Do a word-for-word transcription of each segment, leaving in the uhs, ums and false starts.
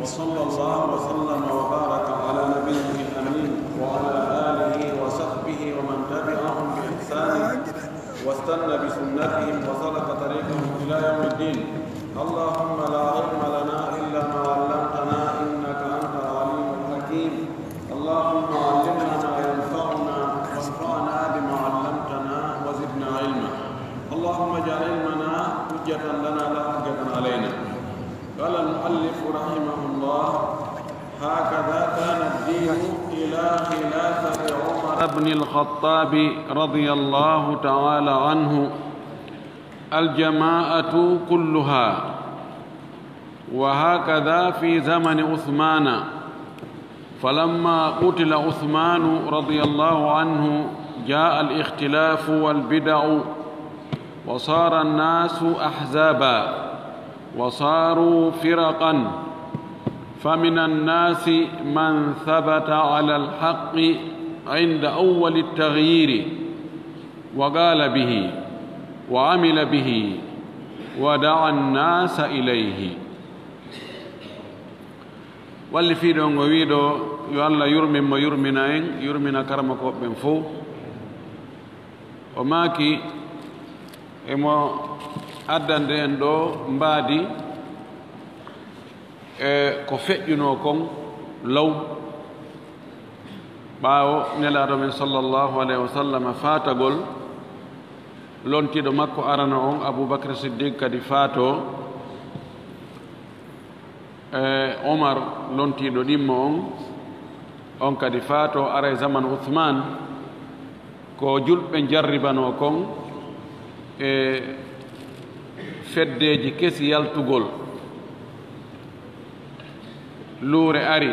وصلى الله وسلم وبارك على نبيه الأمين وعلى آله وصحبه ومن تبعهم بإحسان واستن بسنتهم وسلك طريقهم إلى يوم الدين. اللهم لا علم لنا إلا ما علمتنا إنك أنت العليم الحكيم. اللهم علمنا ما ينفعنا وانفعنا بما علمتنا وزدنا علما. اللهم اجعل علمنا حجة لنا لا حجة علينا. قال المؤلف رحمه الله: هكذا كان الدين إلى خلافة عمر بن الخطاب رضي الله تعالى عنه الجماعة كلها، وهكذا في زمن عثمان، فلما قتل عثمان رضي الله عنه جاء الاختلاف والبدع وصار الناس أحزابا وصاروا فرقا، فمن الناس من ثبت على الحق عند أول التغيير وقال به وعمل به ودعا الناس إليه. Walli fiiɗo ngo wiiɗo, yo Allah yurmin mo, yurmina en, yurmina karmakooɓe ɓen fow. O maaki, emo addande en ɗo mbaadi e ko feƴƴunoo kon law, ɓaawo Nelaaɗo men sallallahu alayhi wa sallam faatagol lontiiɗo makko arano on, Abu Bakr Siddiq, kadi faatoo. E Omar, lontiiɗo ɗimmo on, on kadi faatoo, aray zaman Uthman, ko julɓe jarribanoo kon e feddeeji kesi yaltugol. Luure ari,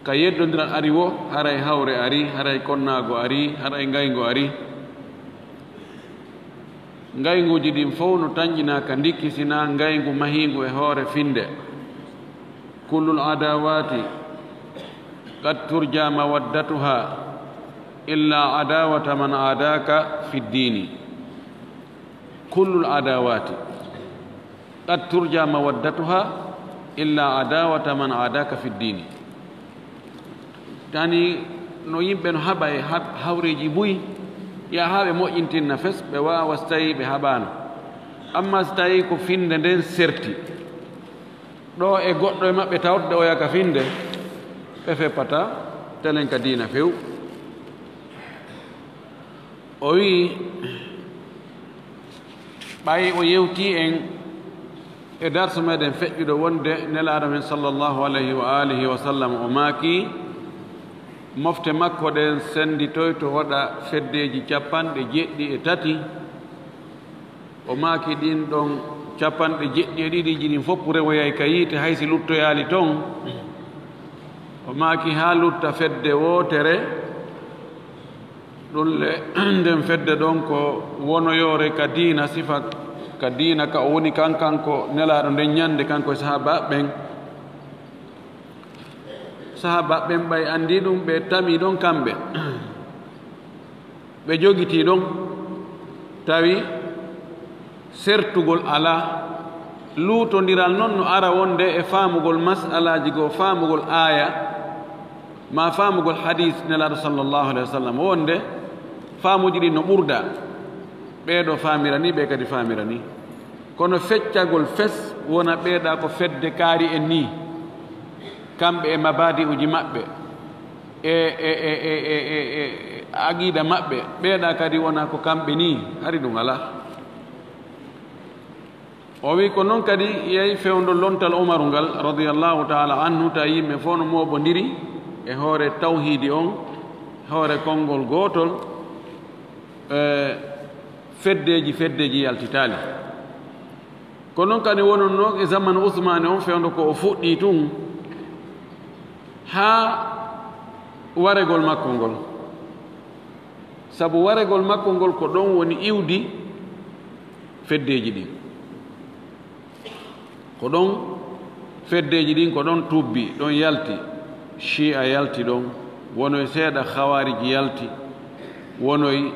ka yeddondiral ari wo, haray hawre ari, haray konnaago ari, haray ngayngo ari. Ngaynguuji ɗin fow no tanƴinaa ka ndikki, sinaa ngayngu mahiingu e hoore finnde. كل العداوات قد ترجى مودتها إلا عداوة من عاداك في الدين. كل العداوات قد ترجى مودتها إلا عداوة من عاداك في الدين. Tani no yimɓe no haɓa e hab-, hawreeji buy, yaa haa ɓe moƴƴintinna fes, ɓe waawa so tawii ɓe haɓaano. Ammaa so tawii ko finnde nden serti, ɗo e goɗɗo e maɓɓe tawtode oya ka finnde, ɓe feppata telen ka diina few. O wi'i, ɓay o yewtii en e darsu meɗen feƴƴuɗo wonde Nelaaɗo men sallallahu alayhi wa alihi wa sallam o maaki, mofte makko ɗen sennditoyto waɗa feddeeji capanɗe jeɗɗi e tati. O maaki, ɗin ɗon capanɗe jeɗɗi e ɗiɗiiji ɗin fof rewoyay ka yiite, hay si luttoyaali ton. O maaki, haa lutta fedde wootere. Ɗun le, nden fedde ɗon ko wonoyoore ka diina, sifa ka diina ka o woni kan, kanko Nelaaɗo nden ɲande, kanko e sahaabaaɓe ɓen. Sahaabaaɓe ɓen ɓay anndii ɗun, ɓe tamii ɗon kamɓe. Ɓe jogitii ɗon, tawi sertugol alaa. Luutondiral non no ara wonde e faamugol mas'alaaji goo, faamugol aaya, maa faamugol hadiis Nelaaɗo sallallahu alayhi wa sallam, wonde faamuuji ɗin no ɓurda. Ɓee ɗoo faamira nii, ɓee kadi faamira nii. Kono feccagol fes wona ɓee ɗaa ko fedde kaari en nii, kamɓe e mabaadi'uuji maɓɓe, e, e, e aqiida maɓɓe, ɓee ɗaa kadi wona ko kamɓe nii, hari ɗun alaa. O wi'i ko non kadi yehi fewndo lontal Umaru ngal, radiyallahu ta'ala anhu, tawi yimɓe fof no mooɓondiri e hoore tawhiidi on, hoore konngol gootol, e feddeeji, feddeeji yaltitaali. Ko non kadi wononnoo e zamanu Usmaani on, fewndo ko o fuɗɗii tun haa waregol makko ngol. Sabu waregol makko ngol ko ɗon woni iwdi feddeeji ɗin. Ko ɗon feddeeji ɗin, ko ɗon tubbi, ɗon yalti. Shi'a yalti ɗon, wonoy seeɗa Khawarij yalti, wonoy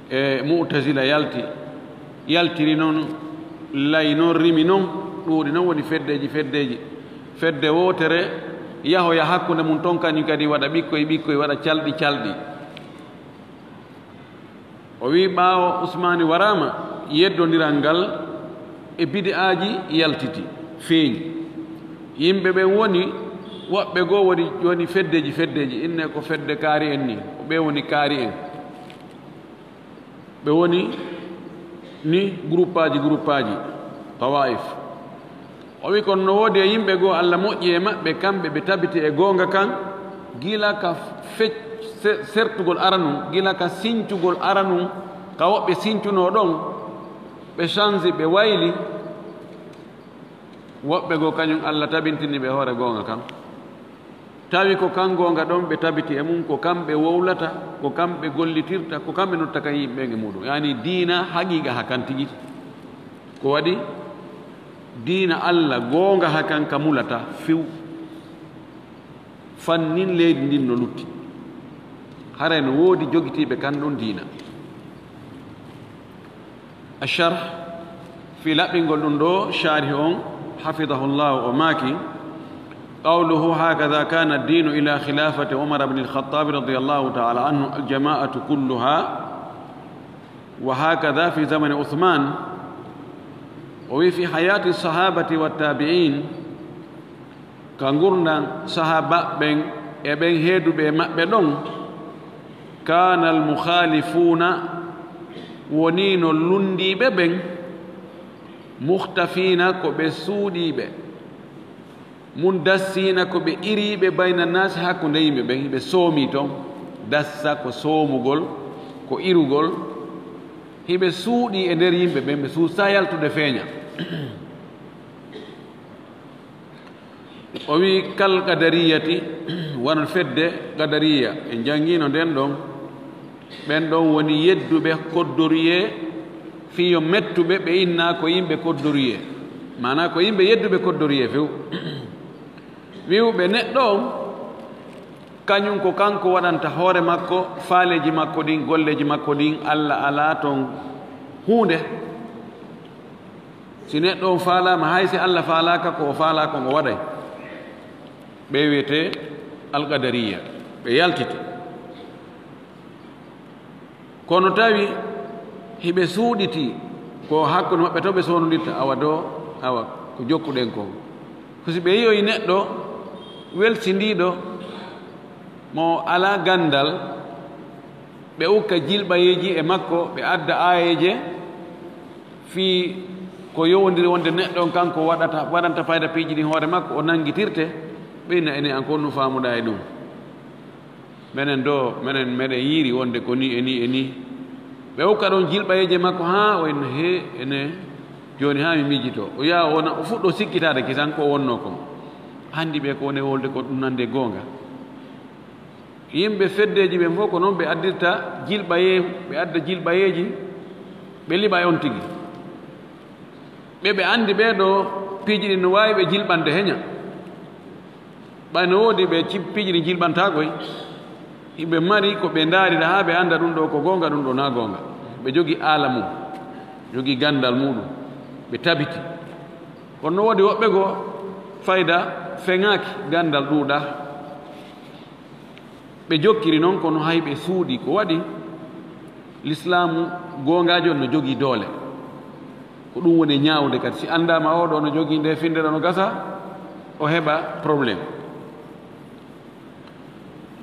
e Mu'tazila yalti, yaltiri non, lay non, rimi non, Ɗuuɗi noon woni feddeeji, feddeeji. Fedde wootere yahoya hakkunde mum toon, kañum kadi waɗa ɓikkoy, ɓikkoy waɗa calɗi, calɗi. O wii, ɓaawo Usmaani waraama, yeddondiral ngal e bidi'aaji yaltiti, feeñi. Yimɓe ɓen woni, woɓɓe goo woni, woni feddeeji, feddeeji, inne ko fedde kaari en ni, ko ɓe woni kaari en. Ɓe woni ni gruppaaji, gruppaaji, tawaif. O wi, kono no woodi e yimɓe goo, Alla moƴƴi e maɓɓe, kamɓe ɓe tabiti e goonga kan, gila ka fec-, se-, sertugol aranun, gila ka sincugol aranun, ka woɓɓe sincunoo ɗon, ɓe change, ɓe wayli. Woɓɓe goo, kañum Alla tabintini ɓe hoore goonga kan. Tawi ko kan goonga ɗon ɓe tabiti e mum, ko kamɓe wowlata, ko kamɓe gollitirta, ko kamɓe notta kan yimɓe ɓen e muɗum. Yaani diina haqiiqa hakan tigi. Ko waɗi diina Alla goonga hakan ka mulata few. Fannin leydi ndin no lutti. Haray no woodi jogitiiɓe kan ɗon diina. Asharh, fii laɓɓingol ɗum ɗoo, sharhi on, hafidahullahu, o maaki, qawluhu, hakadha kana ad-dinu ila khilafati Umar ibn al-Khattab radiyallahu ta'ala anhu al-jama'atu kulluha, wa hakadha fi zamani Uthman. O wi, fi hayati sahabati wa tabi'in, ka ngurndan sahaaba ɓen e ɓen heeduɓe e maɓɓe ɗon, kana al-mukhalifuuna, wonino lunndiiɓe ɓen, mukhtafiina, ko ɓe suuɗiiɓe, mundassiina, ko ɓe iriiɓe, bayna naasi, hakkunde yimɓe ɓen, hiɓe soomi ton. Dassa ko soomugol, ko irugol, hiɓe suuɗii e nder yimɓe ɓen, ɓe suusaa yaltude feeña. O wi, kal qadariyati, wano fedde qadariya, en janngiino nden ɗon. Ɓen ɗon woni yedduɓe koddoriyee, fii yo mettuɓe, ɓe innaa ko yimɓe koddoriyee. Maanaa ko yimɓe yedduɓe koddoriyee few. Wi'uɓe neɗɗo on, kañum ko kanko waɗanta hoore makko, faaleeji makko ɗin, golleeji makko ɗin, Alla alaa ton huunde. Si neɗɗo on faalaama, hay si Alla faalaaka, ko o faalaa kon o waɗay. Ɓe wi'etee alqadariya, ɓe yaltiti. Kono tawi hiɓe suuɗitii, ko hakkunde maɓɓe to ɓe soonoditta, awa doo, awa ko jokkuɗen kon. Ko si ɓe yi'oyi neɗɗo welsindiiɗo, mo alaa ganndal, ɓe ukka jilɓayeeji e makko, ɓe adda aayeeje fii ko yowondiri wonde neɗɗo on kanko waɗata, waɗanta fayda piiji ɗin hoore makko, o nanngitirte, ɓe inna, enen an ko honɗum faamuɗaa e ɗum? Menen doo, menen, meɗen yiiri wonde ko nii e nii e nii. Ɓe ukka ɗon jilɓayeeje makko haa o inna, hee, ene, jooni haa mi miijitoo. O yaha, o na-, o fuɗɗoo sikkitaade kisan ko wonnoo kon. Anndi ɓe ko woni e wolde ko ɗum nande goonga. Yimɓe feddeeji ɓen fof ko noon ɓe addirta jilɓayee-, ɓe adda jilɓayeeji, ɓe liɓa e on tigi. Ɓe, ɓe anndi ɓee ɗoo piiji ɗin no waawi ɓe jilɓande heña. Ɓay no woodi ɓe ci-, piiji ɗin jilɓantaa koy. Hiɓe mari ko ɓe ndaarira haa ɓe annda ɗum ɗoo ko goonga, ɗum ɗoo naa goonga. Ɓe jogii aala mum, jogii ganndal muuɗum, ɓe tabiti. Kono no woodi woɓɓe goo fayda feŋaaki, ganndal ɗuuɗaa. Ɓe jokkiri noon, kono hay ɓe suuɗii. Ko waɗi? Lislaamu goongaajo no jogii doole. Ko ɗum woni ñaawde kadi. Si anndaama oo ɗoo no jogii ndee finnde ɗoo no gasa, o heɓa problème.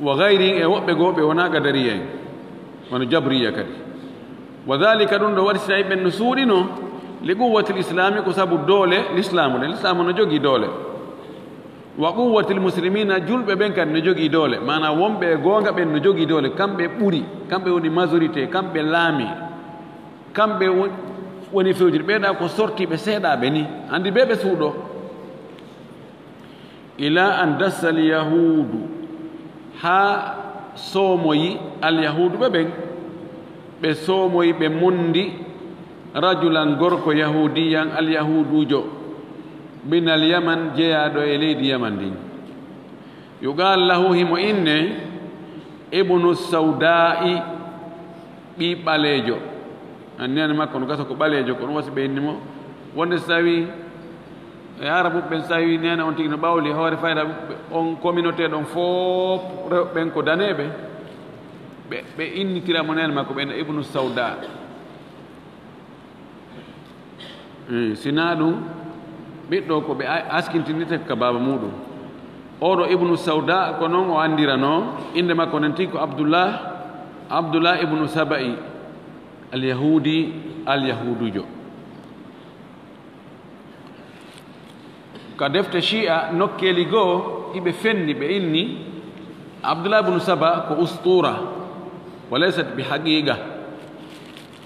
Wa gayri, e woɓɓe goo ɓe wonaa qadariya en, wano jabriya kadi. Wa dhalika, ɗum ɗoo waɗi si tawi ɓen no suuɗinoo, li quwwatil islaami, ko sabu doole lislaamu ɗen. Lislaamu no jogii doole. Wa quwwatil muslimina, julɓe ɓen kadi no jogii doole. Maanaa wonɓe e goonga ɓen no jogii doole. Kamɓe ɓuri, kamɓe woni majorité, kamɓe laami, kamɓe wo-, woni fewjiri. Ɓee ɗaa ko sortiiɓe seeɗaaɓe nii. Anndi ɓee ɓe suuɗoo. Ila an dassal yahuudu, haa soomoyi alyahuuduɓe ɓen, ɓe soomoyi, ɓe mondi rajulan gorko yahuudiyan alyahuuduujo, minal Yaman, jeyaaɗo e leydi Yaman ndin. Yuqaal lahu, himo inne Ibnu Sawdaa'i, ɓii ɓaleejo. Anniyaane makko no gasa ko ɓaleejo, kono wasi ɓe inni mo wonde so tawi E Arabuɓe ɓen, so tawi neene on tigi no ɓawli, hoore fayda ɓe, on communauté ɗon fof, rewɓe ɓen ko daneeɓe, ɓe, ɓe innitira mo neene makko ɓen Ibnu Sawda. Eh, sinaa ɗum, ɓiɗɗo ko ɓe a-, askintinirta ka baaba muɗum. Oɗo Ibnu Sawda, ko noon o anndiranoo, innde makko nen tigi ko Abdullah, Abdullah Ibnu Saba'i, al-Yahudi, al-Yahudujo. Ka defte Shi'a nokkeeli goo, iɓe fenni, ɓe inni Abdullah ibn Saba ko ustura, wa laysat bi haqiqa,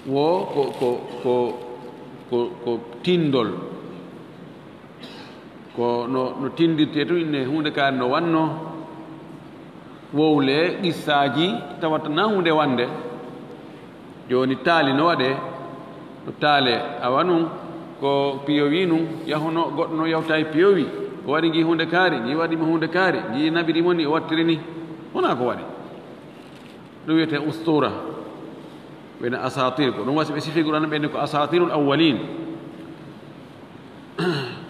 wo ko, ko, ko, ko, ko tindol, ko no, no tindirtee tun, inne huunde kaari no wanno, wowle, qissaaji, tawata na huunde wande. Jooni taali no waɗee, no taalee, awa nun ko P O V nun, yahuno goɗɗo no yawta e P O V, o waɗi ngi huunde kaari, ngi waɗi mo huunde kaari, ngi nabiri mo ni, o wattiri ni. Wonaa ko waɗi. Ɗum wiyetee ustura. Wena asatir, ko ɗum wasi ɓe sifi Qur'an ɓe ni ko asatirul awwalin.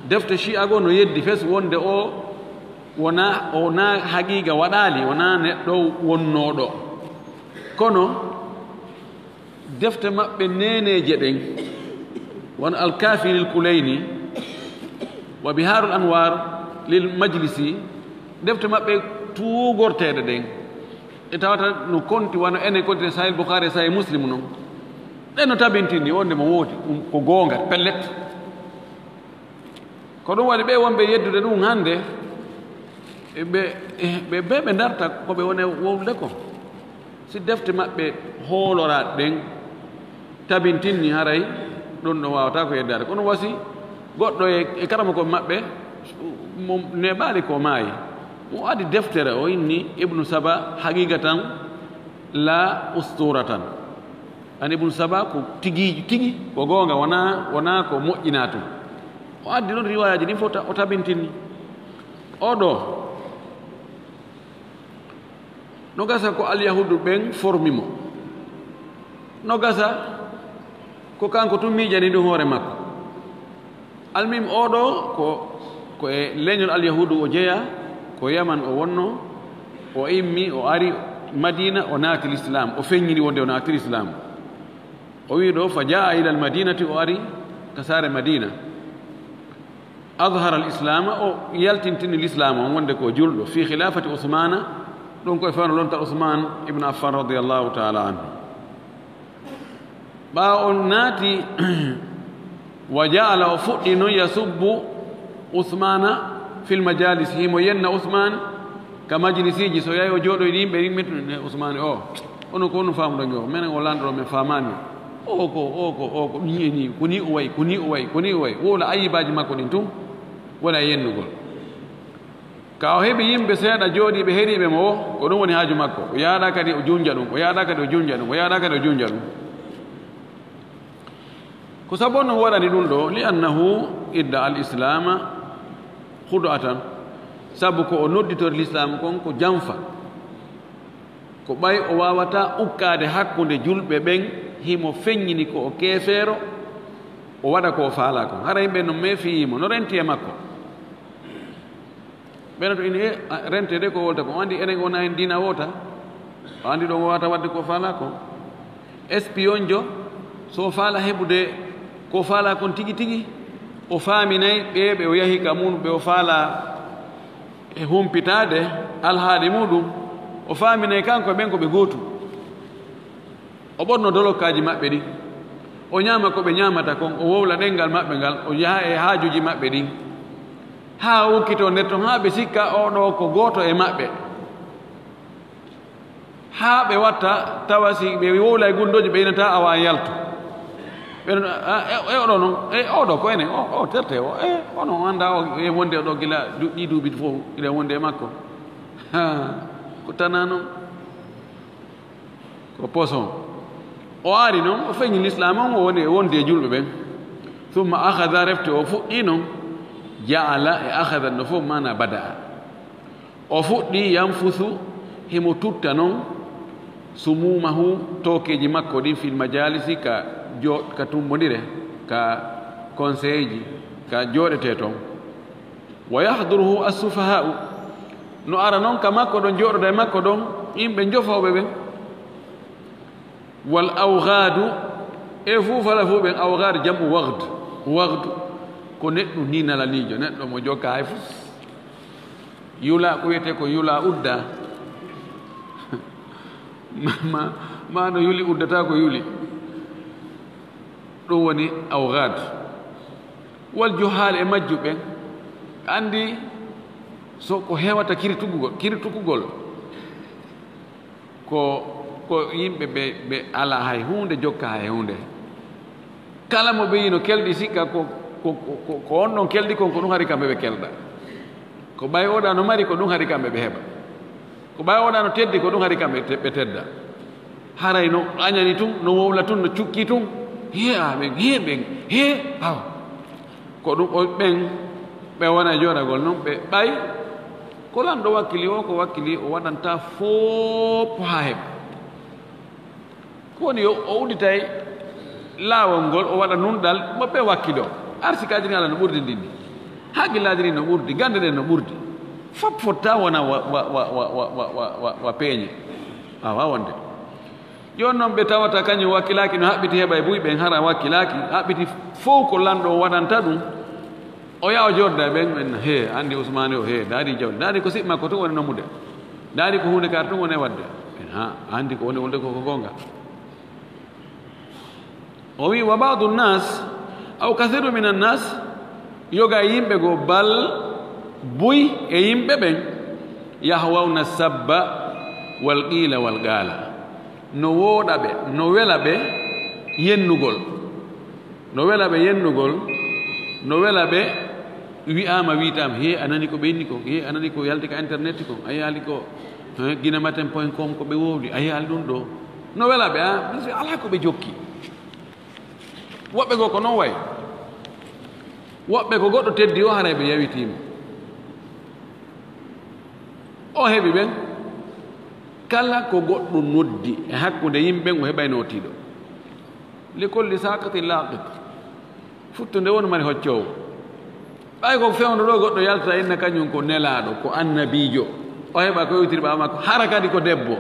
Defte Shi'a goo no yeddi fes wonde o wonaa, o wonaa haqiqa waɗaali, wonaa neɗɗo wonnooɗo. Kono defte maɓɓe neeneeje ɗen, wano Al-Kafi lil Kulayni wa Biharul Anwar lil Majlisi, defte maɓɓe tuugorteeɗe ɗen, ɗe tawata no konti wano enen konti Sahih Bukhari e Sahih Muslim non, ɗen no tabintini wonde mo woodi, ɗum ko goonga, pellet. Ko ɗum waɗi ɓe wonɓe yeddude ɗum hannde, ɓe, ɓe, ɓe, ɓe ndarta ko ɓe woni wowlude ko. Si defte maɓɓe hooloraaɗe ɗen tabintinni, haray ɗum ɗon waawataa ko yeddaade. Kono wasi goɗɗo e, e karamoko maɓɓe, mo neeɓaali ko maayi, mo addi deftere, o inni Ibnu Saba haqiqatan la usturatan. An Ibnu Saba ko tigi, tigi, ko goonga, wonaa, wonaa ko moƴƴinaa tun. O addi ɗon riwaayaaji ɗin fof ta-, o tabintini. O ɗo, no gasa ko Alyahuudu ɓen formi mo. No gasa ko kanko tun miijani ɗum hoore makko. Almuhim, oo ɗoo ko, ko e leñol Alyahuudu o jeyaa, ko Yaman o wonnoo, o immi, o ari Madiina, o naati Lislaam, o feññini wonde o naati Lislaam. O wii ɗoo, "Fa jaa ila al-Madinati", o ari ka saare Madiina. "Adhara al-Islaama", o yaltintini Lislaam on wonde ko julɗo, "fi khilaafati Usmaana", ɗum ko e fewndo lontal Usmaan ibn Affaan radiyallaahu ta'aalaa anhu. Ɓaawo on naati, "wa ja'ala", o fuɗɗi noon, "yasubbu Usmaana fil majaalis", himo yenna Usmaan ka majlisiiji, so yahi o jooɗoyde yimɓe, yimɓe tun, "Ne Usmaani o, onon ko honno faamuɗon o? Menen o lanɗo men faamaani. O ko, o ko, o ko nii e nii, ko nii o wayi, ko nii o wayi, ko nii o wayi." Wowla ayibaaji makko ɗin tun, wona e yennugol. Ka o heɓi yimɓe seeɗa jooɗiiɓe heɗiiɓe mo o, ko ɗum woni haaju makko. O yaaɗa kadi o junja ɗum, o yaaɗa kadi o junja ɗum, o yaaɗa kadi o junja ɗum. Ko sabu honno o waɗani ɗum ɗoo? "Li annahu idda al-Islaama khudu'atan." Sabu ko o nodditori Lislaam kon ko janfa. Ko ɓay o waawataa ukkaade hakkunde julɓe ɓen, himo feññini ko o keefeero, o waɗa ko o faalaa kon. Hara yimɓe no meefiyii mo, no renti e makko. Ɓen to ini, e, a, rente de ko wolta ko. O anndi enen wona en diina woota. O anndi ɗon o waawata waɗde ko faalaa ko. Espionjo, so o faala heɓude ko faalaa kon tigi tigi, o faaminay ɓe, ɓe o yahi ka mun, ɓe o faalaa e humpitaade alhaali muɗum. O faaminay kanko e ɓen ko ɓe gootu. O ɓorno dolokkaaji maɓɓe ɗin. O ñaama ko ɓe ñaamata kon, o wowla ɗenngal maɓɓe ngal, o yaha e haajuuji maɓɓe ɗin. Haa o ukkitoo nder ton, haa ɓe sikka oo ɗoo ko gooto e maɓɓe. Haa ɓe watta, tawa si ɓe wowlay gunndooji, ɓe inataa awa yaltu. Ɓe non, "A, e, e oɗo non, e oɗo ko enen, o, o terte o, e, ono on anndaa o, e wonde oɗo gila du-, ɗii duuɓi fof, ila wonde e makko." Ha, ko tanaa non. Ko poson. O ari non, o feñi Lislaam on, o woni e wonde e julɓe ɓen. Summa akhadha, refti o fuɗɗi non, ja'ala e akhadha no fof maana bada'a. O fuɗɗi yanfusu, himo tutta non, sumuumahu, tookeeji makko ɗin, fil majaalisi, ka jo-, ka tummbondire, ka konseyeeji, ka jooɗetee ton. Wa yahduruhu assufaha'u, no ara noon ka makko ɗon, jooɗoda e makko ɗon yimɓe njofooɓe ɓen. Wal awghadu, e fuu fala fuu ɓen, awghad jam'u waghd. Waghd ko neɗɗo ni nalaniijo, neɗɗo mo jokka hay fus. Yula ko wiyetee ko yula udda. Ma, ma, ma no yuli uddata ko yuli. Ɗum woni awghad. Wal juhal, e majjuɓe, anndi so ko heewata kirtugugol, kirtugugol, ko, ko yimɓe ɓe, ɓe alaa hay huunde, jokka hay huunde. Kala mo ɓe yino kelɗi, sikka ko, ko, ko, ko, ko on ɗon kelɗi kon, ko ɗum hari kamɓe ɓe kelɗa. Ko ɓay oɗa no mari, ko ɗum hari kamɓe ɓe heɓa. Ko ɓay oɗa no teddi, ko ɗum hari kamɓe te-, ɓe tedda. Haray no añani tun, no wowla tun, no cukki tun. He a ɓen, he ɓen, he awa. Ko ɗum o ɓen ɓe wona jooɗagol non, ɓe ɓay ko lanɗo wakkili o, ko wakkili o waɗanta fof haa heɓa. Ko woni yo o udditay laawol ngol, o waɗa nunɗal mo ɓe wakkiloo. Arsikaaji ɗin Alla no ɓurdi ndin ni. Haqqillaaji ɗin no ɓurdi, gannde ɗen no ɓurdi. Fop fotta wona wa, wa, wa peeñe. Waawaa wonde. Jooni noon ɓe tawata kañum wakkilaaki no haɓɓiti heɓa e buy ɓen, hara wakkilaaki, haɓɓiti fof ko lanɗo o waɗanta ɗum. O yaha o jooɗda e ɓen, ɓen, "He, anndi Usmaani o, he, daadi jawdi, daadi ko siɓ makko tun woni nommude. Daadi ko huunde kaari tun woni e waɗde." Ɓen, "Ha, anndi ko woni wolde ko, ko goonga." O wi, "Wa ba'du nnas, aw kathiru minan nas," yoga e yimɓe goo, bal buy e yimɓe ɓen, "yahwawna sabba wal qiila wal qaala." No wooɗa ɓe, no wela ɓe yennugol. No wela ɓe yennugol, no wela ɓe wi'aama, wi'taama, "He, a nani ko ɓe inni ko, he, a nani ko yalti ka internet ko, a yi'aali ko, he, ginamaten point com ko ɓe wowli, a yi'aali ɗum ɗo." No wela ɓe, a, parce que alaa ko ɓe jokki. Woɓɓe goo ko non wayi. Woɓɓe ko goɗɗo teddi o, haray ɓe yawitiima. O heɓi ɓen. Kala ko goɗɗo noddi e hakkunde yimɓe ɓen, o heɓay nootiiɗo. Li kulli saaqitin laaqit. Futtunde won mari hoccoowo. Ɓay ko fewndo ɗo goɗɗo yaltata inna kañum ko nelaaɗo, ko annabiijo. O heɓa ko yewtiri ɓaawo makko. Hara kadi ko debbo.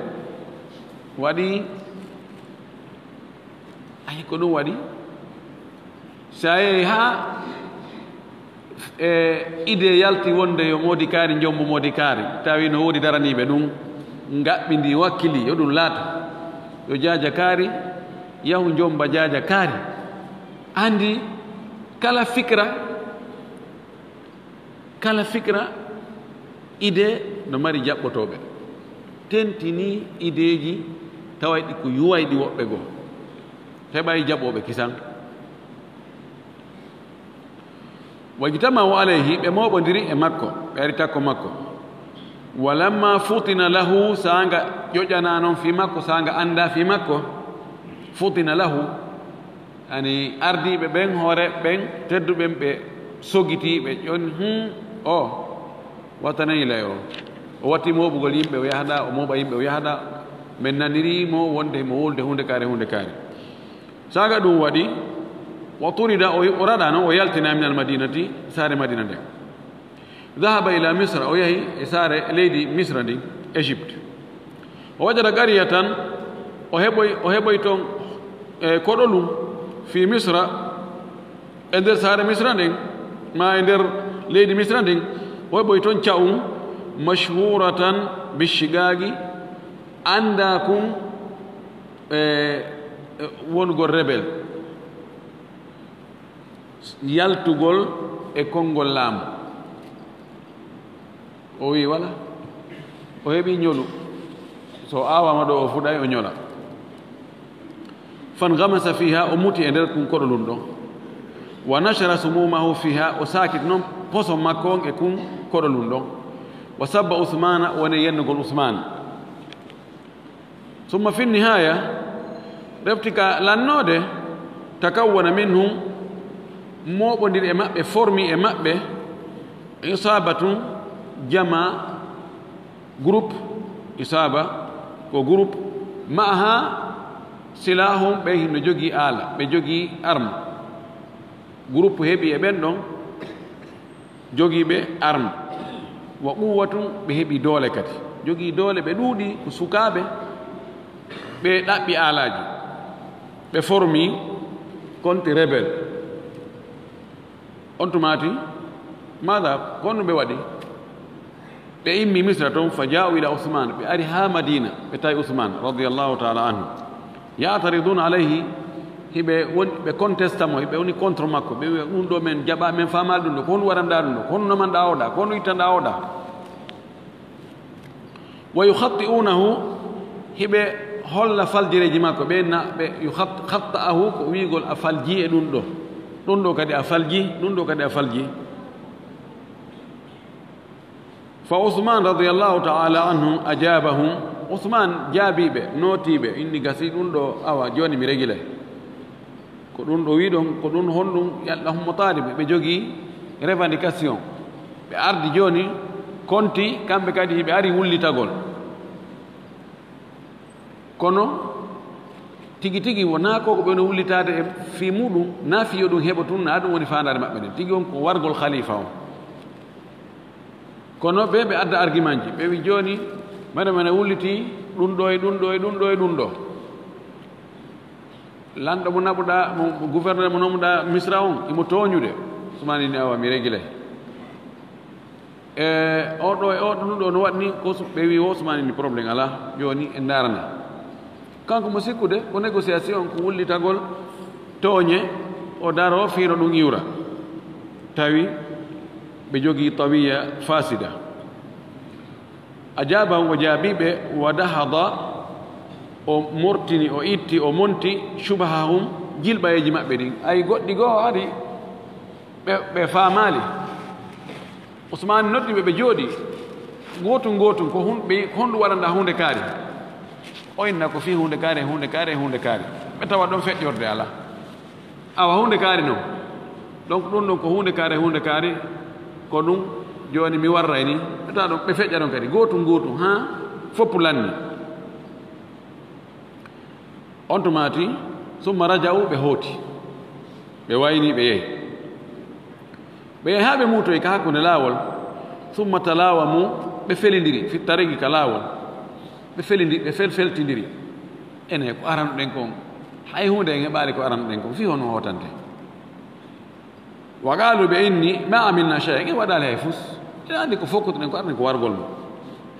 Waɗi, ay, ko ɗum waɗi. So a yehi haa e idée yalti wonde yo moodi kaari, njombo moodi kaari, tawi no woodi daraniiɓe ɗum, ngaɓɓindi, wakkili, yo ɗum laata, yo jaaja kaari, yahu njomba jaaja kaari. Anndi kala fikra, kala fikra, idée no mari jaɓɓotooɓe. Tentinii ideeji tawayɗi ko yuwayɗi woɓɓe goo. Heɓay jaɓooɓe kisan. Wajtama'u alayhi, ɓe mooɓondiri e makko, ɓe ari takko makko. Walamma futina lahu, saanga ƴoƴanaa non fii makko, saanga anndaa fii makko, futina lahu, ani ardiiɓe ɓen, hoore ɓen, tedduɓe ɓen, ɓe sogitii ɓe, ƴon, "Hum, o, wattanay lay o." O watti mooɓugol yimɓe, o yahda, o mooɓa yimɓe, o yahda. Men nanirii mo wonde himo wolde huunde kaari, huunde kaari. Saanga ɗum waɗi, wa turida, o, o raɗa non, o yaltina min al madinati, saare Madina nden. Dahaba ila Misra, o yahi e saare leydi Misra ndin, Égypte. O wajada qaryatan, o heɓoy, o heɓoy ton, e, koɗolum, fi Misra, e nder saare Misra nden, ma e nder leydi Misra ndin, o heɓoy ton ca'um, mashhuratan bishigagi, anndaa kun, e, e, wongol rebel, yaltugol e konngol laamu. O wi, wala. O heɓi ñolu. So o aawama ɗo, o fuɗay, o ñola. Fanghamasa fiha, o muti e nder kun koɗolun ɗon. Wa nashara sumumahu fiha, o saakiti non poson makko on e kun koɗolun ɗon. Wa sabba Usmana, woni yennugol Usman. Summa fi nihaya, refti ka lannoode, takawwana minhum, mooɓondiri e maɓɓe, formi e maɓɓe, isabatun, jama, groupe, isaba, ko groupe, ma'aha silahum, ɓe hino jogii aala, ɓe jogii arme. Groupe heɓi e ɓen ɗon, Jogiiɓe arme, wa quwwatun, ɓe heɓi doole kadi. Jogii doole, ɓe ɗuuɗi, ko sukaaɓe, ɓe ɗaɓɓi aalaaji, ɓe formi contre rebelle. On tumaati, maada, ko honno ɓe waɗi? Ɓe immi Misra toon, fa jaa'u ila Usman, ɓe ari haa Madina, ɓe tawi Usman, radiyallahu ta'ala anhu. Ya'tariduna alayhi, hiɓe woni, ɓe contesta mo, hiɓe woni contre makko, ɓe wi'a, "Ɗum ɗo men jaɓa, men faamaali ɗum ɗo, ko honɗum waɗanɗaa ɗum ɗo, ko honɗum namanɗaa oɗa, ko honɗum ittanɗaa oɗa?" Wa yukhatti'unahu, hiɓe holla faljireeji makko, ɓe na, ɓe yukhat-, khatta'ahu, ko wi'ugol a falji e ɗum ɗo, ɗum ɗo kadi a falji, ɗum ɗo kadi a falji. Fa Usman radiyallahu ta'ala anhu ajabahum, Usman jaabii ɓe, nootii ɓe, inni gasi ɗum ɗo, awa, jooni mi regilay. Ko ɗum ɗo wi'uɗon, ko ɗum honɗum, yalla hummo taaliɓe, ɓe jogii revendication. Ɓe ardi jooni, konti, kamɓe kadi hiɓe ari wullitagol. Kono tigi tigi wonaa ko, ko ɓe woni wullitaade e fii muɗum, naa fii yo ɗum heɓo tun, naa ɗum woni faandaare maɓɓe nden. Tigi on ko wargol khalifa on. Kono ɓe, ɓe adda argumentji. Ɓe wi jooni, mbaɗa men a wulliti ɗum ɗo e ɗum ɗo e ɗum ɗo e ɗum ɗo. Lanɗo mo naɓuɗaa, mo, mo gouverneur mo namuɗaa Misra on, imo tooñude. Usmani ni, "Awa, mi regilay." E, o ɗo e o ɗo, ɗum ɗo no waɗni, ko Us-, ɓe wi, "O Usmani ni, problème alaa, jooni en ndaarana." Kanko mo sikkude, ko négociation, ko wullitagol tooñe, o daro fii no ɗum iwra. Tawi ɓe jogii tawiya fasida. Ajabahum, o jaabii ɓe, wa dahada, o mortini, o itti, o monti, shubahahum, jilɓayeeji maɓɓe ɗin. Ay goɗɗi goo ari, ɓe, ɓe faamaali. Usmaan noddi ɓe, ɓe jooɗii. Gootun gootun, ko hun-, ɓe, ko honɗum waɗanɗaa huunde kaari? O inna ko fii huunde kaari, huunde kaari, huunde kaari. Ɓe tawa ɗon feƴƴorde alaa. Awa huunde kaari non. Donc, ɗum ɗon ko huunde kaari, huunde kaari, ko ɗum jooni mi warray ni. Ɓe tawa ɗon, ɓe feƴƴa ɗon kadi, gootun gootun, haa foppu lanni. On tumaati, summa raja'u, ɓe hooti. Ɓe wayni, ɓe yehi. Ɓe yehi haa ɓe muutoyi ka hakkunde laawol. Summa talaawamu, ɓe felindiri, fi tariqi ka laawol. Ɓe felindi-, ɓe fel-, feltindiri. Ene ko arano ɗen kon. Hay huunde en heɓaali ko arano ɗen kon. Fii hono hootante. Wa qaalu, ɓe inni, "Ma amilna shay'an, en waɗaali hay fus. En anndi ko fokkutuɗen ko arani ko wargol mo.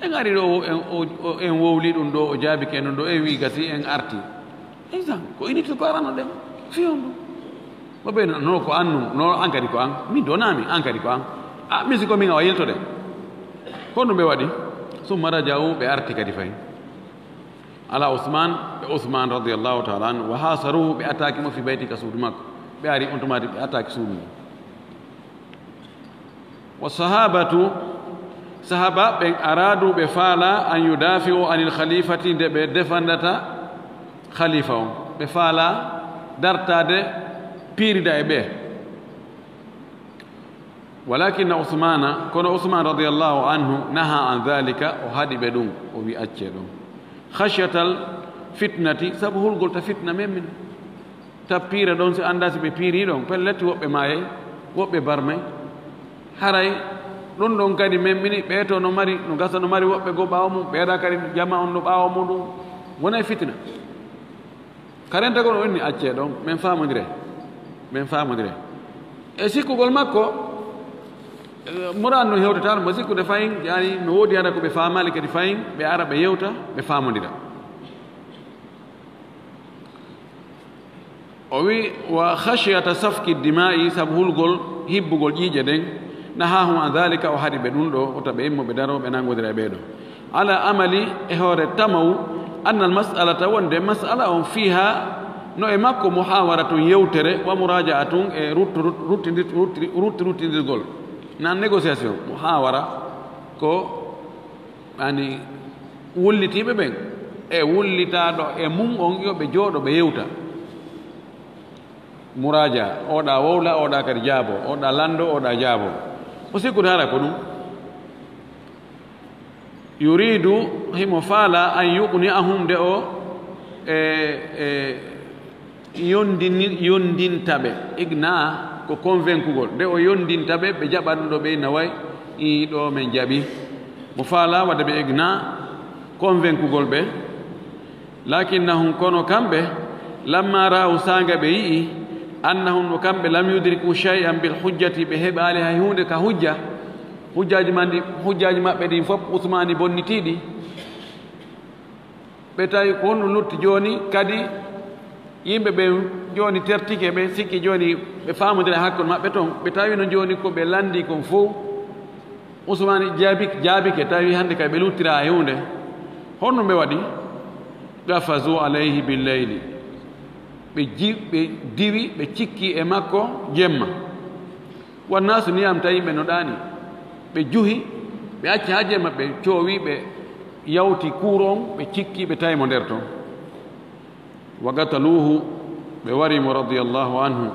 En ari ɗo, o, en, o, o, en wowli ɗum ɗo, o jaabike en ɗum ɗo, en wi gasi, en arti." Exact. Ko initi ko arano ɗen. Fii on ɗum. Mo ɓe no, no ko an ɗum, no an kadi ko an. Min ɗo naami, an kadi ko an. A, min si ko min awa yiltoɗen. Ko ɗum ɓe waɗi. Summa raja'u, ɓe arti kadi fayi. Ala Usman, ɓe Usman radiyallahu ta'ala anhu, wa hasaruhu, ɓe attaque mo fi bayti ka suudu makko. Ɓe ari on tumaati ɓe attaque suudu mum. Wa sahabatu, sahaba ɓen aradu ɓe faala an yudafi'u anil khalifati nde ɓe defandata khalifa on. Ɓe faala dartaade piirida e ɓe. Walakinna Usmana, kono Usman radiyallahu anhu, naha an dhalika, o haɗi ɓe ɗum, o wi acce ɗum. Khashyatal fitnati, sabu hulgol ta fitna men min. Ta piira ɗon, si annda si ɓe piiri ɗon, pellet woɓɓe maayay, woɓɓe barmay. Haray ɗum ɗon kadi men mini, ɓee to no mari, no gasa no mari woɓɓe goo ɓaawo mum, ɓeeɗa kadi jama on no ɓaawo muɗum, wona e fitna. Ka rentagol o inni, "Accee ɗon, men faamondire, men faamondire." E sikkugol makko, eh, Murad no hewtata, mo sikkude fayin, yani no woodi hara ko ɓe faamaali kadi fayin, ɓe ara ɓe yewta, ɓe faamondira. O wi, "Wa khashyata safki dima'i", sabu hulgol hibbugol ƴiiƴe ɗen, "nahahum an dhalika", o haɗi ɓe ɗum ɗo, wota ɓe immo ɓe daro, ɓe nangodira e ɓee ɗo. Ala amali, e hoore tamaw, anna al mas'alata, wonde mas'ala on, fiha, no e makko, muhawaratun, yewtere, wa muraja'atun, e ruttu-, rut-, ruttindir-, rutti-, rutti-, ruttindirgol. Nan négociation, muhawara, ko, yani, wullitiiɓe ɓen, e wullitaaɗo e mum on, yo ɓe jooɗo, ɓe yewta. Muraja, oɗa wowla, oɗa kadi jaabo, oɗa lando, oɗa jaabo. O sikkude hara ko ɗum. Yuridu, himo faala, an yuqni'ahum, nde o, e, e, yondini-, yondinta ɓe. Igna, ko convaincugol, nde o yondinta ɓe, ɓe jaɓa ɗum ɗo, ɓe inna way, ii, ɗo men jaɓi. Mo faala wadde ɓe egna convaincugol ɓe. Lakinnahum, kono kamɓe, lamma ra'aw, saanga ɓe yi'i, annahum, no kamɓe, lam yudriku shay'an bil hujjati, ɓe heɓaali hay huunde ka hujja. Hujjaaji man ɗi, hujjaaji maɓɓe ɗin fof Usmaani bonnitiiɗi. Ɓe tawi ko honno lutti jooni, kadi yimɓe ɓe jooni tertike, ɓe sikki jooni ɓe faamodira e hakkunde maɓɓe ton. Ɓe tawi no jooni ko ɓe lanndi kon fof, Usmaani jaabi-, jaabike, tawi hannde kay ɓe luttira e huunde. Honno ɓe waɗi? Qafazu alayhi bil layli. Ɓe ji-, ɓe diwi, ɓe cikki e makko jemma. Wannaasu niyam, tawi yimɓe no ɗaani. Ɓe juhi, ɓe acci haa jemma, ɓe coowi, ɓe yawti kuur on, ɓe cikki, ɓe tawi mo nder ton. Wa qataluuhu, ɓe wari mo radiyallahu anhu.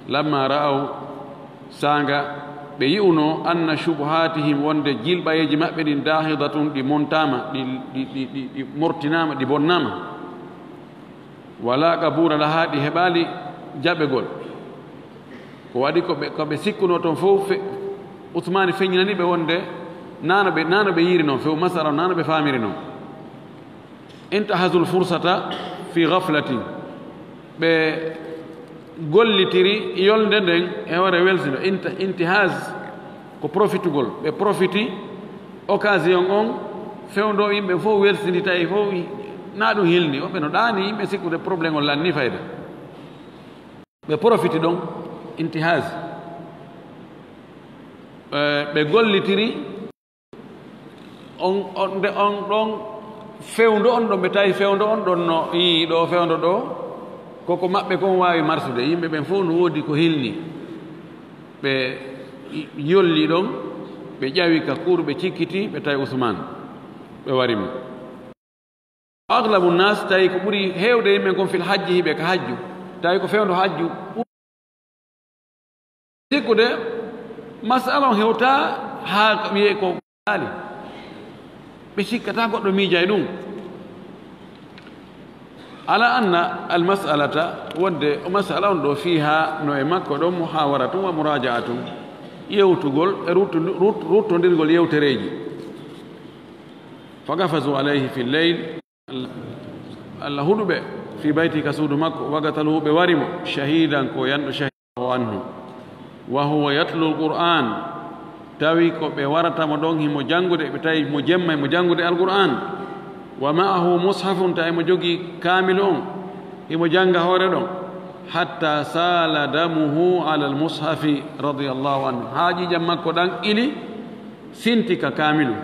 Lamma ra'aw, saanga ɓe yi'unoo, anna shubuhaatihim, wonde jilɓayeeji maɓɓe ɗin daahidatun, ɗi montaama, ɗi, ɗi, ɗi, ɗi, ɗi mortinaama, ɗi bonnaama. Wala qabula laha, ɗi heɓaali jaɓegol. Ko waɗi ko ɓe, ko ɓe sikkunoo ton fof, fe-, Usmaani feññinani ɓe wonde nano ɓe, nano ɓe yiiri non, few masala on nano ɓe faamiri non. Intahazul fursata fi ghaflatin. Ɓe gollitiri yolnde nden e hoore welsindo. Inta-, intihaz ko profitugol. Ɓe profiti occasion on, fewndo yimɓe fof welsindi, tawi fof i-, na ɗum hilni. Woɓɓe no ɗaani, yimɓe sikkude problème on lanni fayda. Ɓe profiti ɗon, intihaz. Eh, ɓe gollitiri on, on, nde on ɗon fewndo on ɗon, ɓe tawi fewndo on ɗon no, ii, ɗo fewndo ɗo, koko maɓɓe kon waawi marsude. Yimɓe ɓen fof no woodi ko hilni. Ɓe yolli ɗon, ɓe ƴawi ka kuur, ɓe cikkiti, ɓe tawi Usmaan, ɓe wari mo. Aglabu nas, tawi ko ɓuri heewde yimɓe kon fil hajji, hiɓe ka hajju, tawi ko fewndo hajju. Sikkude masala on hewta haa wiyee ko haali. Ɓe cikkata goɗɗo miijay ɗum. Ala anna al mas'alata, wonde o masala on ɗo, fiiha, no e makko ɗon, muhawaratun wa muraja'atun, yewtugol e ruttu-, rut-, ruttondirgol yewtereeji. Fa qafazu alayhi fil layl, Allah huɗu ɓe, fi bayti, ka suudu makko, wa qataluhu, ɓe wari mo, shahidan, ko yanɗo shahid. Anhu, wa huwa yatlu al-Qur'an, tawi ko ɓe warata mo ɗon, himo janngude, ɓe tawi mo jemma, himo janngude Al-Qur'an, wa ma'ahu mushafun, tawi mo jogii kaamilu on, himo jannga hoore ɗon, hatta sala damuhu ala al-mushafi radiyallahu anhu, haa ƴiiƴam makko ɗan ili, sinti ka kaamilu,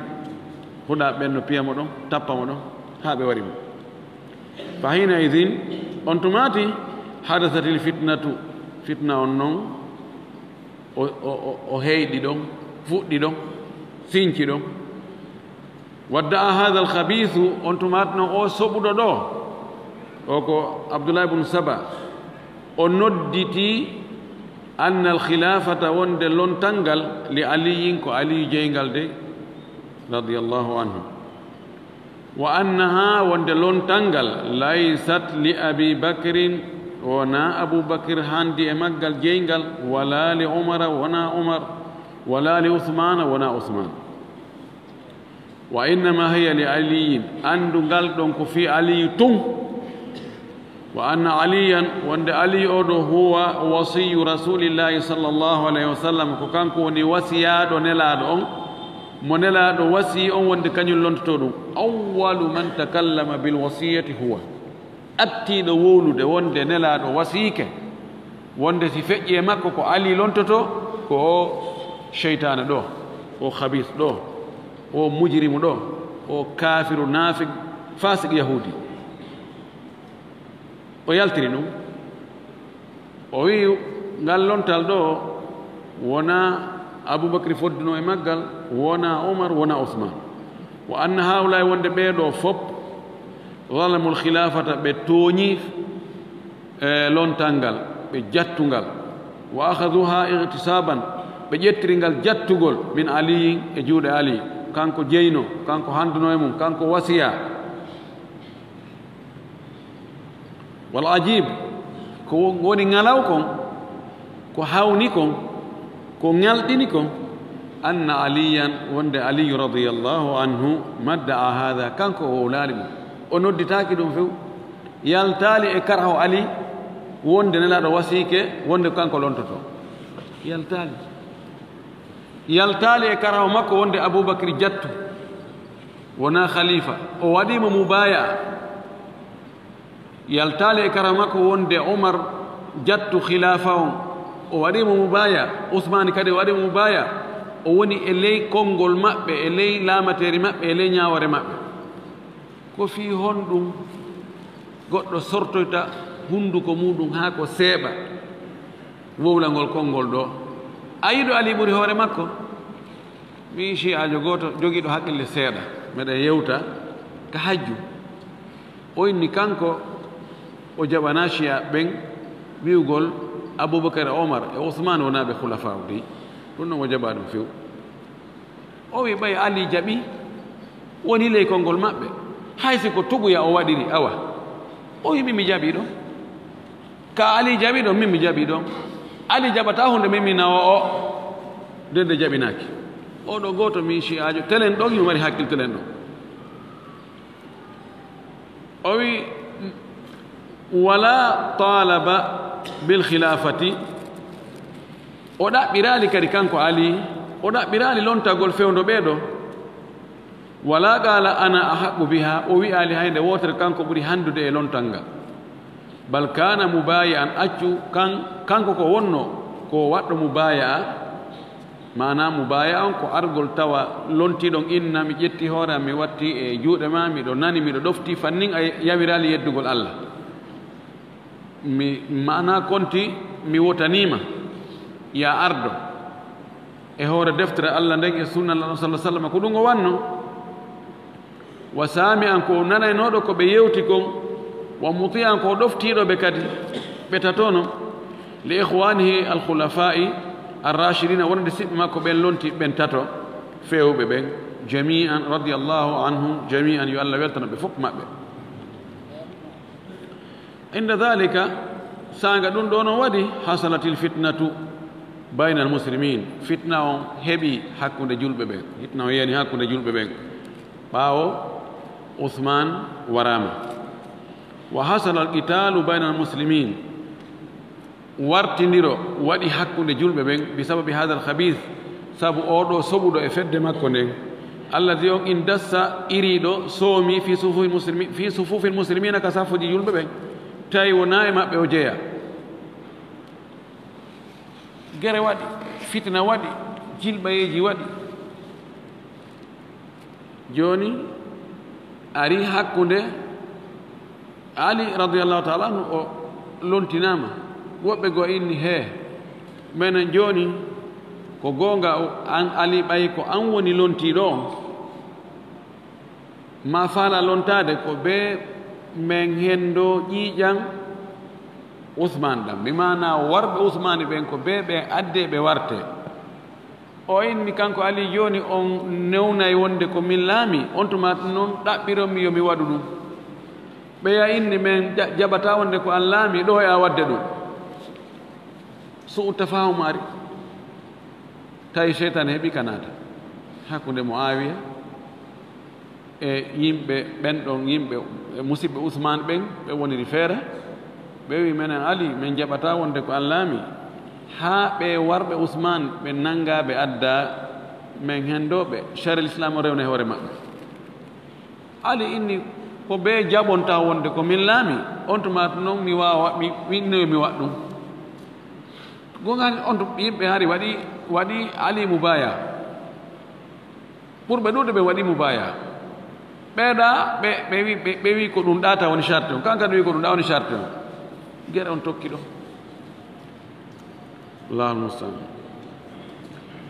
huɗa ɓen no piya mo ɗon, tappa mo ɗon, haa ɓe wari mo. Fa hina idin, on tumaati, hadasatil fitnatu, fitna on non, o, o, o, o heyɗi ɗon, fuɗɗi ɗon, sinci ɗon. Wadda'a hadha al-khabisu, on tumaati non o soɓuɗo ɗo, o ko Abdullah ibn Saba, o nodditi anna al-khilafata, wonde lontal ngal, li Aliyin, ko Aliyu jeyngal de, radiyallahu anhu. Wa annaha, wonde lontal ngal, laysat li Abi Bakrin, wona Abu Bakr handi e maggal jeyngal, wala li Umara, wona Umar, wala li Usmana, wona Usman. Wa innama hiya li Aliyin, anndu ngal ɗon ko fii Aliyu tun. Wa anna Aliyan, wonde Aliyu o ɗo, huwa wasiyyu Rasulillahi sallallahu alayhi wa sallam, ko kanko woni wasiyaaɗo Nelaaɗo on, mo Nelaaɗo wasii on, wonde kañum lontoto ɗum. Awwalu man takallama bil wasiyati huwa, ɓattiiɗo wowlude wonde Nelaaɗo wasiike, wonde si feƴƴi e makko ko Ali lontoto, ko o seytaane ɗo, o khabis ɗo, o mujrimu ɗo, o kaafiru, naafik, faasik, yahuudi. O yaltiri ɗum. O wi'i, ngal lontal ɗo, wona Abubakri fodduno e maggal, wona Umar, wona Usman. Wa anna haulai, wonde ɓee ɗo fop, zalamul khilafata, ɓe tooñi, e, lontal ngal, ɓe jattu ngal. Wa akhaduha igtisaban, ɓe ƴettiri ngal jattugol, min Aliyin, e juuɗe Ali. Kanko jeyno, kanko handuno e mum, kanko wasiya. Wal ajib, ko woni ŋalaw kon, Ko hawni kon, ko ŋalɗini kon, anna Aliyan, wonde Aliyu radiyallahu anhu, madda a haada, kanko o wowlaali ɗum, o nodditaaki ɗum few, yaltaali e karaho Ali, wonde Nelaaɗo wasiike, wonde kanko lontoto, yaltaali, yaltaali e karaho makko, wonde Abubakri jattu, wonaa khalifa, o waɗii mo mubaaya. Yaltaali e karaho makko wonde Omar jattu khilaafa on, o waɗii mo mubaaya, Usmaani kadi o waɗii mo mubaaya, o woni e ley konngol maɓɓe, e ley laamateeri maɓɓe, e ley ñaawoore maɓɓe. Ko fii honɗum goɗɗo sortoyta hunnduko muuɗum haa ko seeɓa wowlangol konngol ɗoo? A yiɗo Ali ɓuri hoore makko? Min shi'aajo gooto jogiiɗo haqqille seeɗa, meɗen yewta ka hajju. O inni kanko o jaɓanaa shi'a ɓen wi'ugol Abubakar e Omar e Usmaan wonaa ɓe khulafa'u dey. Ɗum ɗon o jaɓaa ɗum few. O wi ɓay Ali jaɓi woni ley konngol maɓɓe. Hay si ko tuguya o waɗiri, awa. O wi min mi jaɓi ɗon. Ka Ali jaɓi ɗon, min mi jaɓi ɗon. Ali jaɓataa hunde, min mi nawa o. Nden nde jaɓinaaki. O ɗo gooto min shi'aajo, telen ɗon, himo mari hakkil telen ɗon. O wi, wala talaba bil khilafati. O ɗaɓɓiraali kadi kanko Ali, o ɗaɓɓiraali lontagol fewndo ɓee ɗoo. Wala qala ana ahaqqu biha, o wi'aali hay nde wootere kanko ɓuri handude e lontal ngal. Bal kana mubayi'an, accu kan-, kanko ko wonno ko waɗɗo mubaya'a, maana mubaya'a on ko argol tawa lontiɗon inna mi ƴetti hoore am mi watti e juuɗe ma, miɗo nani, miɗo ɗofti, fannin a yawiraali yeddugol Allah. Mi maana konti mi wotaniima, ya ardo e hoore deftere Allah nden e sunna Laɗo sallallahu alaihi wasallam, ko ɗum o wanno. Wa sami'an, ko nanaynooɗo ko ɓe yewti kon, wa muti'an, ko ɗoftiiɗo ɓe kadi, ɓe tatono, li ikhwanihi al khulafa'i ar rashidina, wonande siɓɓe makko ɓen lonti ɓen tato, feewɓe ɓen, jami'an, radiyallahu anhum jami'an, yo Allah weltano ɓe fof maɓɓe. Inda dhalika, saanga ɗum ɗo non waɗi, hasalatil fitnatu baynal muslimin, fitna on heɓi hakkunde julɓe ɓen, fitna on yani hakkunde julɓe ɓen ɓaawo Usman waraama. Wa hasala al qitalu baynal muslimin, wartindiro waɗi hakkunde julɓe ɓen, bi sababi hadal khabith, sabu oo ɗoo soɓuɗo e fedde makko nden, alladhi, on indassa, iriiɗo, soomi, fi sufufil muslimi-, fi sufufil muslimina, ka safuuji julɓe ɓen, tawi wonaa e maɓɓe o jeyaa. Gere waɗi, fitina waɗi, jilɓayeeji waɗi. Jooni ari hakkunde Ali radiyallahu ta'ala anhu, o lontinaama. Woɓɓe goo inni, hee, menen jooni ko goonga, o, an Ali, ɓay ko an woni lontiiɗo on, ma faala lontaade, ko bee men henndo ƴiiƴan Usmaan ɗan. Bi maanaa warɓe Usmaani ɓen ko bee ɓe addee ɓe wartee. O inni kanko Ali, jooni on newnay wonde ko min laami, on tuma non ɗaɓɓiron mi yo mi waɗu ɗum. Ɓeya inni men ja-, jaɓataa wonde ko an laami, ɗo e a waɗde ɗum. Su'u tafahum ari. Tawi seytaane heɓi ka naata hakkunde Muawiya e yimɓe ɓen ɗon, yimɓe, e musiɓɓe Usmaan ɓen, ɓe woniri feere. Ɓe wi, menen Ali, men jaɓataa wonde ko an laami, haa ɓe warɓe Usmaan ɓe nanngaa ɓe addaa men henndoo ɓe, sariya Lislaam o rewna e hoore maɓɓe. Ali inni, ko bee jaɓonta wonde ko min laami, on tuma non mi waawa, mi, mi, mi waɗ ɗum. Gonga ni on to yimɓe hari waɗi, waɗi Ali mubaaya. Ɓurɓe ɗuuɗuɓe waɗi mubaaya. Ɓeeɗa, ɓe, ɓe wi, ɓe, ɓe wi ko ɗum ɗaata woni charte on. Kanka wi ko ɗum ɗa woni charte on. Gere on tokki ɗo. Allahul musta'an.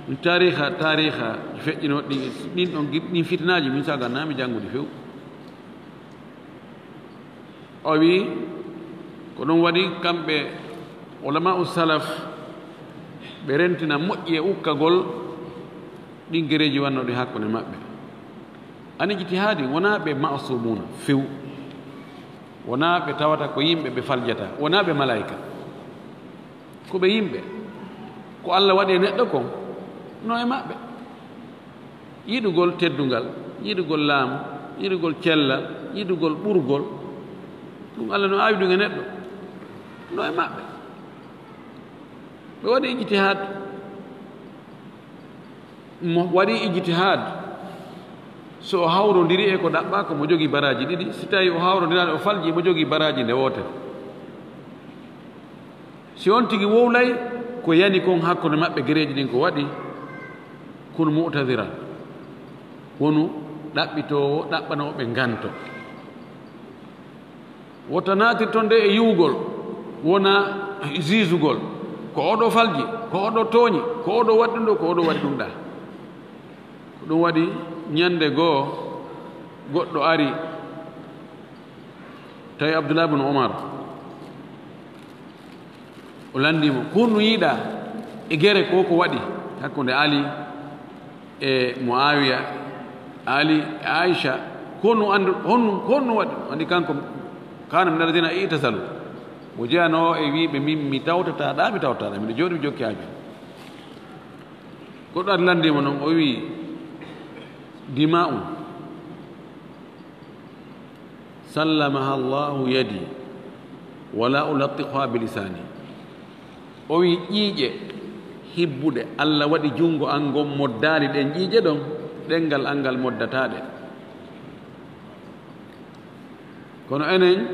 Ɗum taariha, taariha feƴƴinooɗi ɗin, ɗin ɗon gi-, ɗin fitinaaji min saga nami janngude few. O wi, ko ɗum waɗi kamɓe ulama'u salaf, ɓe rentina moƴƴi e ukkagol ɗin gereeji wannooɗi hakkunde maɓɓe. An ijtihaadi, wonaa ɓe ma'suumuuna few. Wonaa ɓe tawata ko yimɓe ɓe faljata. Wonaa ɓe malaa'ika. Ko ɓe yimɓe. Ko Allah waɗi e neɗɗo kon, no e maɓɓe. Yiɗugol teddungal, yiɗugol laamu, yiɗugol cellal, yiɗugol ɓurgol, ɗum Allah no aawi ɗum e neɗɗo, no e maɓɓe. Ɓe waɗi ijtihaad. Mo waɗi ijtihaad, so o hawrondiri e ko ɗaɓɓaa, ko mo jogii baraaji ɗiɗi. Si tawii o hawrondiraali, o falji, mo jogii baraaji nde wootere. Si on tigi wowlay, ko yani kon hakkunde maɓɓe gereeji ɗin ko waɗi, kun mu'taziran, wonu ɗaɓɓitoowo, ɗaɓɓanoowo ɓe nganto. Wota naatir ton de e yiwugol, wona ziizugol. Ko oɗo falji, ko oɗo tooñi, ko oɗo waɗi ɗum ɗo, ko oɗo waɗi ɗum ɗa. Ko ɗum waɗi ñande goo, goɗɗo ari, tawi Abdullah ibn Umar, o lanndii mo, ko honɗum yiɗaa e gere ko ko waɗi hakkunde Ali e Muawiya, Ali e Aisha, ko honɗum anndu, honɗum, ko honɗum waɗi? Anndi kanko, kana min alladhina i'tazalu. Mo jeyanoo e wiiɓe, min mi tawtataa ɗa, mi tawtataa ɗa, miɗo jooɗi, mi jokki haaju. Goɗɗo ari lanndii mo noon, o wii, dima'un sallamaha Allahu yadi, wala ulattiquha bilisani. O wii, ƴiiƴe hibbuɗe, Allah waɗi junngo an ngon moddaali ɗen ƴiiƴe ɗon, ɗenngal an ngal moddataa ɗe. Kono enen,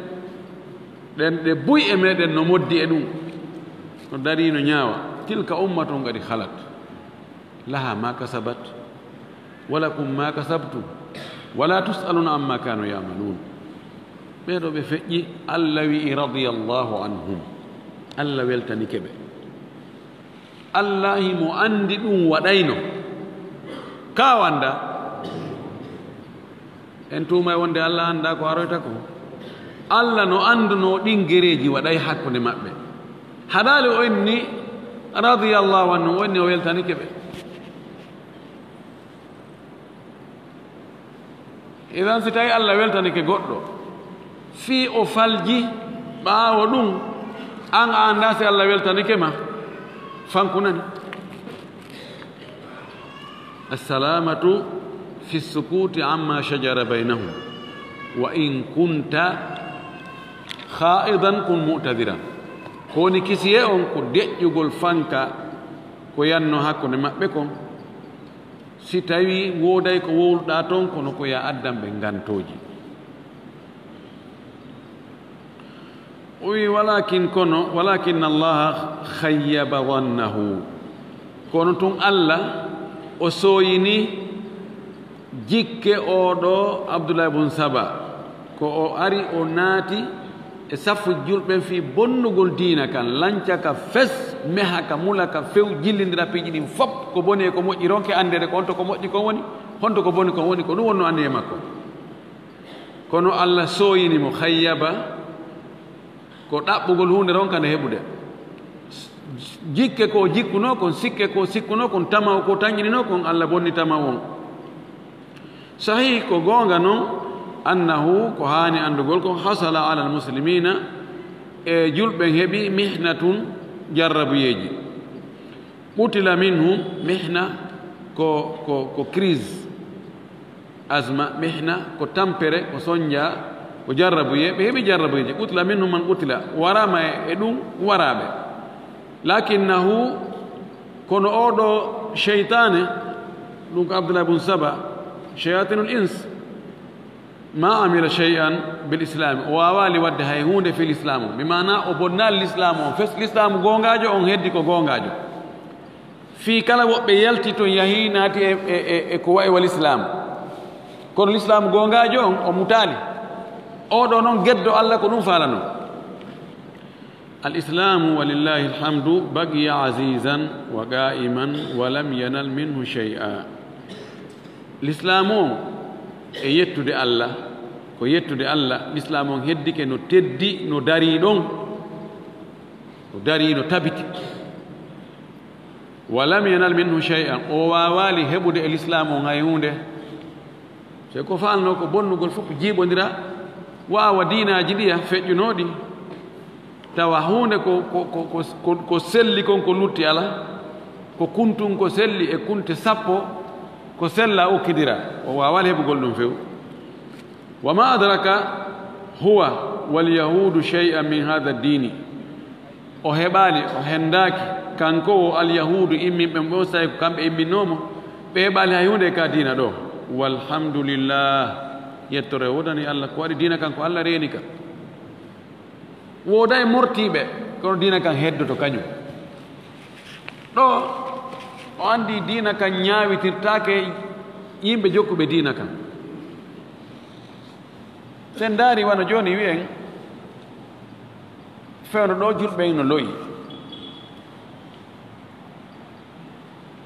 ɗen ɗe buy e meɗen no moddi e ɗum, no darii no ñaawa. Tilka ummatun qad khalat, laha ma kasabat, wa lakum ma kasabtum, wa la tus'aluna amma kanu ya'malun. Ɓee ɗoo ɓe feƴƴi, Allah wi'i, radiyallahu anhum. Allah weltanike ɓe. Allah himo anndi ɗum waɗayno. Ka o annda? En tuumay wonde Allah annda ko aroyta ko. Allah no anndunoo ɗin gereeji waɗay hakkunde maɓɓe. Haɗaali o inni, radiyallahu anhu, o inni o weltanike ɓe. Idan, si tawi Allah weltanike goɗɗo, fii o falji ɓaawo ɗum, an a anndaa si Allah weltanike ma, fankunani. Assalamatu fi sukuti amma shajara baynahum, wa in kunta kha'idan kun mu'tadiran. Ko woni kisiyee on ko deƴƴugol fanka ko yanno hakkunde maɓɓe kon. Si tawii wooday ko wowluɗaa toon, kono ko yo a addan ɓe ngantooji. O wii, walakin kono, walakin Allaha khayyaba dhannahu. Kono tun Allah o sooyini jikke oo ɗoo Abdullah ibn Saba. Ko o ari, o naati e saffu julɓe fii bonnugol diina kan, lanca ka fes, meha ka, mula ka few, jillindira piiji ɗin fop, ko boni e ko moƴƴi, ronke anndeede ko honto ko moƴƴi kon woni, honto ko boni kon woni, ko ɗum wonnoo anniye makko. Kono Allah sooyini mo, khayyaba, ko ɗaɓɓugol huunde ronka nde heɓude. Jikke ko o jikkunoo kon, sikke ko o sikkunoo kon, tamaw ko o tanƴininoo kon, Allah bonni tamaw on. Sahih, ko goonga non, annahu, ko haani anndugol kon, hasala ala almuslimina, e julɓen heɓi mihnatun, jarrabuyeeji. Qutila minhum, mihna ko, ko, ko crise, azma, mihna ko tampere, ko sonja, ko jarrabuye, ɓe heɓi jarrabuyeeji. Qutila minhum man qutila, waraama e, e ɗum waraaɓe. Lakinnahu, kono oo ɗoo seytaane, ɗum ko Abdullah ibn Saba, shayatinul ins, ma amila shay'an bil islam, o waawaali waɗde hay huunde fii lislaamu. Bi maana o bonnaali lislaamu on fes, lislaamu goongaajo on heddi ko goongaajo. Fii kala woɓɓe yalti ton, yahi naati e, e, e, e ko wa'i wa lislaamu. Kono lislaamu goongaajo on, o mutaali. Oo ɗoo non geddo Allah ko ɗum faalanoo. Al-islaamu, walillahi alhamdu, baqiya azizan wa qa'iman wa lam yanal minhu shay'a. Lislaamu on, e yettude Allah, ko yettude Allah, lislaamu on heddike no teddi, no darii ɗon, no darii, no tabiti. Wa lam yanal minhu shay'an, o waawaali heɓude e lislaamu on hay huunde. Se ko faalnoo ko bonnugol fof jiiɓondira, waawa diinaaji ɗiya feƴƴunooɗi, tawa huunde ko, ko, ko, ko, ko, ko selli kon ko lutti alaa. Ko kuntun ko selli e kunte sappo ko sella okkidira, o waawal heɓugol ɗum few. Wa ma adraka huwa wal yahudu shay'an min hadha dini. O heɓaali, o hendaaki, kanko o alyahudu imminɓe mo, sa'i ko kamɓe imminnoomo, ɓe heɓaali hay huunde e ka diina ɗo. Walhamdulillah, yettore wodani Allah, ko waɗi diina kan ko Allah reeni ka. Wooday mortiiɓe, kono diina kan heddoto kañum. Ɗo o anndi diina kan ñaawitirtaake yimɓe jokkuɓe diina kan. Sen ndaari wano jooni wi'en, fewndo ɗo julɓe en no lo'i.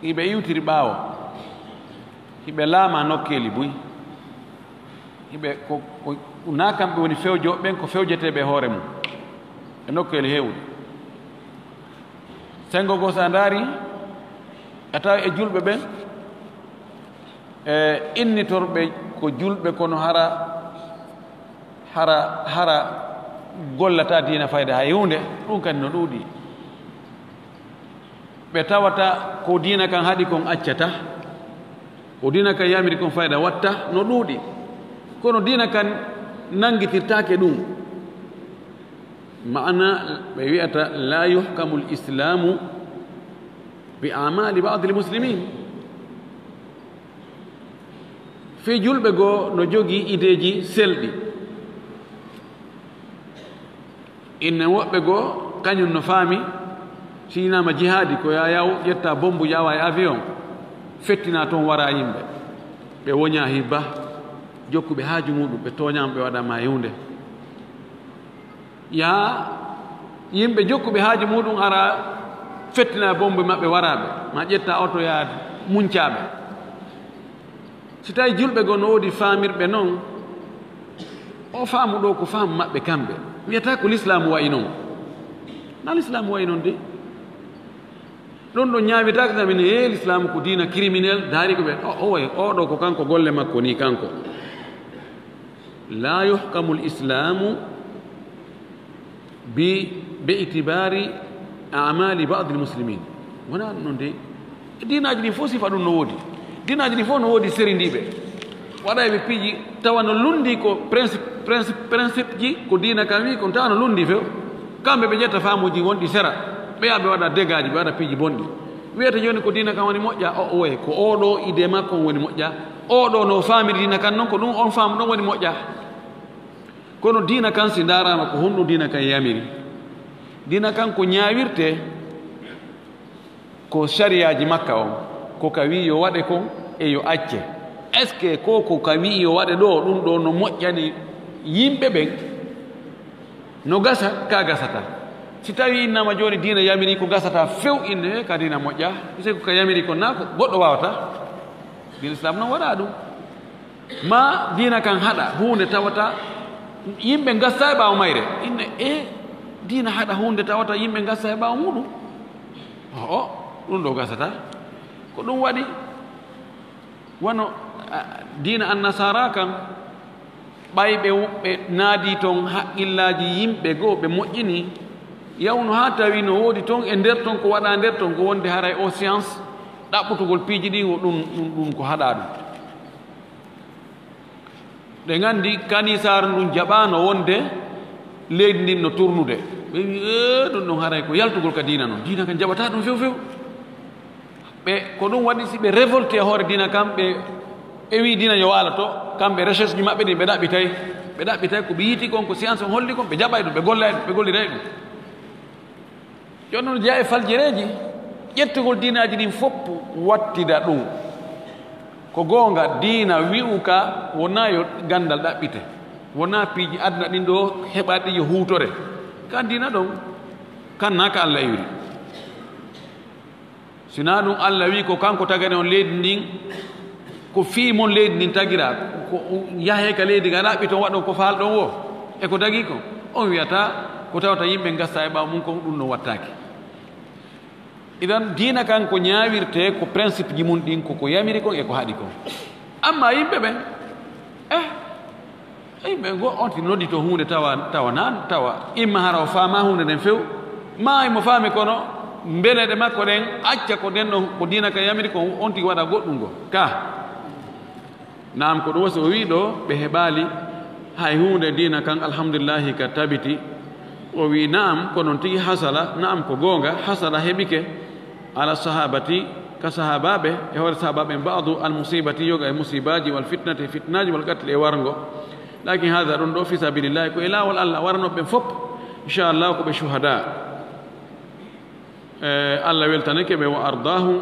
Hiɓe iwtiri ɓaawo, hiɓe laama nokkeeli buy. Hiɓe ko, ko, naa kamɓe woni fewjooɓe ɓen, ko fewjeteeɓe e hoore mum e nokkeeli heewuɗi. Senngo goo, so a ndaari, a tawa e julɓe ɓen, e innitorɓe ko julɓe, kono hara, hara, hara gollata diina fayda hay huunde, ɗum kadi no ɗuuɗi. Ɓe tawata ko diina kan haɗi kon accata, ko diina kan yamiri kon fayda watta, no ɗuuɗi. Kono diina kan nanngitirtaake ɗum. Maana ɓe wi'ata, "La yuhkamu l-islamu bi amali ba'di l-muslimin." Fii julɓe goo no jogii ideeji selɗi. Inne woɓɓe goo, kañum no faami, si inaama jihaadi, ko yaa yaw ƴetta bommbu, ƴawa e avion, fettina toon, wara yimɓe. Ɓe woña hibba, jokkuɓe haaju muɗum, ɓe tooñaama, ɓe waɗama e huunde. Yaa yimɓe jokkuɓe haaju muɗum ara fettina bommbu maɓɓe, waraɓe, ma ƴetta oto yaa muñcaɓe. Si tawi julɓe goo no woodi faamirɓe non, o faamu ɗo ko faamu maɓɓe kamɓe. Wiyata ko lislaamu wayi non. Na lislaamu wayi non de. Ɗum ɗo ñaawitaake tan min, "Hee, lislaamu ko diina criminel, daari ko ɓe." O, o wayi, o ɗo ko kanko golle makko ni kanko. "La yuhkamu l-islamu bi, bi itibari amali ba'di l-muslimin." Wonaa ɗum noon de. Diinaaji ɗin fof sifa ɗum no woodi. Diinaaji ɗin fof no woodi serindiiɓe. Waɗa e ɓe piiji tawa no lundi ko principe, principe, principe ji ko diina kan wi kon tawa no lundi few. Kamɓe ɓe ƴetta faamuuji wonɗi sera. Ɓe yaa ɓe waɗa dégâts ji, ɓe waɗa piiji bonɗi. Wiyata jooni ko diina kan woni moƴƴa, o, o wayi, ko o ɗo idée makko on woni moƴƴa. O ɗo no faamiri diina kan noon, ko ɗum on faamu ɗon woni moƴƴa. Kono diina kan si ndaaraama ko honɗum diina kan yamiri. Diina kan ko ñaawirte ko sariyaaji makka on, ko ka wi'i yo waɗe kon e yo acce. Est-ce que ko, ko ka wi'i yo waɗe ɗo, ɗum ɗo no moƴƴani yimɓe ɓen? No gasa, ka gasata. Si tawi innama jooni diina yamiri ko gasata few, inne ka diina moƴƴa, c'est que ka yamiri kon na ko goɗɗo wawata. Diina Islam non waɗa ɗum. Ma diina kan haɗa huunde tawata yimɓe gasta e ɓaawo mayre. Inne e diina haɗa huunde tawata yimɓe gasta e ɓaawo muɗum. O, o, ɗum ɗo gasata. Ko ɗum waɗi wano, a, diina annasara kan, ɓay ɓe, ɓe naadi ton haqqillaaji yimɓe goo, ɓe moƴƴini, yawno haa tawi no woodi ton e nder ton ko waɗa nder ton, ko wonde haray o science, ɗaɓɓutugol piiji ɗin, o ɗum, ɗum, ɗum ko haɗa ɗum. Ɗe nganndi kanisaaru ndun jaɓaano wonde leydi ndin no turnude. Ɓe wi, "Ee, ɗum ɗon haray ko yaltugol ka diina non. Diina kan jaɓataa ɗum few few." Ɓe, ko ɗum waɗi si ɓe révolté e hoore diina kan, ɓe, ɓe wi diina yo waalo to, kamɓe recherche ji maɓɓe ɗin ɓe ɗaɓɓitay. Ɓe ɗaɓɓitay ko ɓe yiiti kon, ko science on holli kon, ɓe jaɓay ɗum, ɓe gollay ɗum, ɓe golliray ɗum. Jooni non jeyaa e faljireeji, ƴettugol diinaaji ɗin fof wattida ɗum. Ko goonga, diina wi'u ka wonaa yo ganndal ɗaɓɓite, wonaa piiji aduna ɗin ɗo heɓaɗi yo huutore. Kan diina ɗon, kan naa ka Alla iwri. Sinaa ɗum Alla wi'i ko kanko tagani on leydi ndin, ko fii mon leydi ndin tagiraa, ko yahee ka leydi ka ɗaɓɓiton waɗon ko faalɗon woo, e ko dagii kon. On wi'ata ko tawata yimɓe gasta e ɓaawo mum kon, ɗum no wattaaki. Idan diina kan ko ñaawirtee ko principe ji mum ɗin, ko ko yamiri kon e ko haɗi kon. Amma yimɓe ɓen, eh, yimɓe go on ti noddi to huunde tawa, tawa nan, tawa imma hara o faama huunde nden few, ma imo faami kono Mbeleɗe makko ɗen acca ko nden ɗon, ko diina kan yamiri, ko on tigi waɗa goɗɗum ngo. Ka. Naam, ko ɗum wasi o wi ɗo, ɓe heɓaali hay huunde diina kan, alhamdulillahi, ka tabiti. O wi, naam, ko non tigi hasala, naam, ko goonga, hasala heɓike, ala sahabati, ka sahabaɓe, e hoore sahabaɓe, ba'du al musibati, yoga e musibaji, wal fitnati, fitnaji, wal qatli, e warngo. Lakin hada ɗum ɗo fi sabilillahi, ko e laawol Allah, warano ɓen fop, inchallah, ko ɓe shuhada. E, Allah weltanike ɓe, wa ardahum,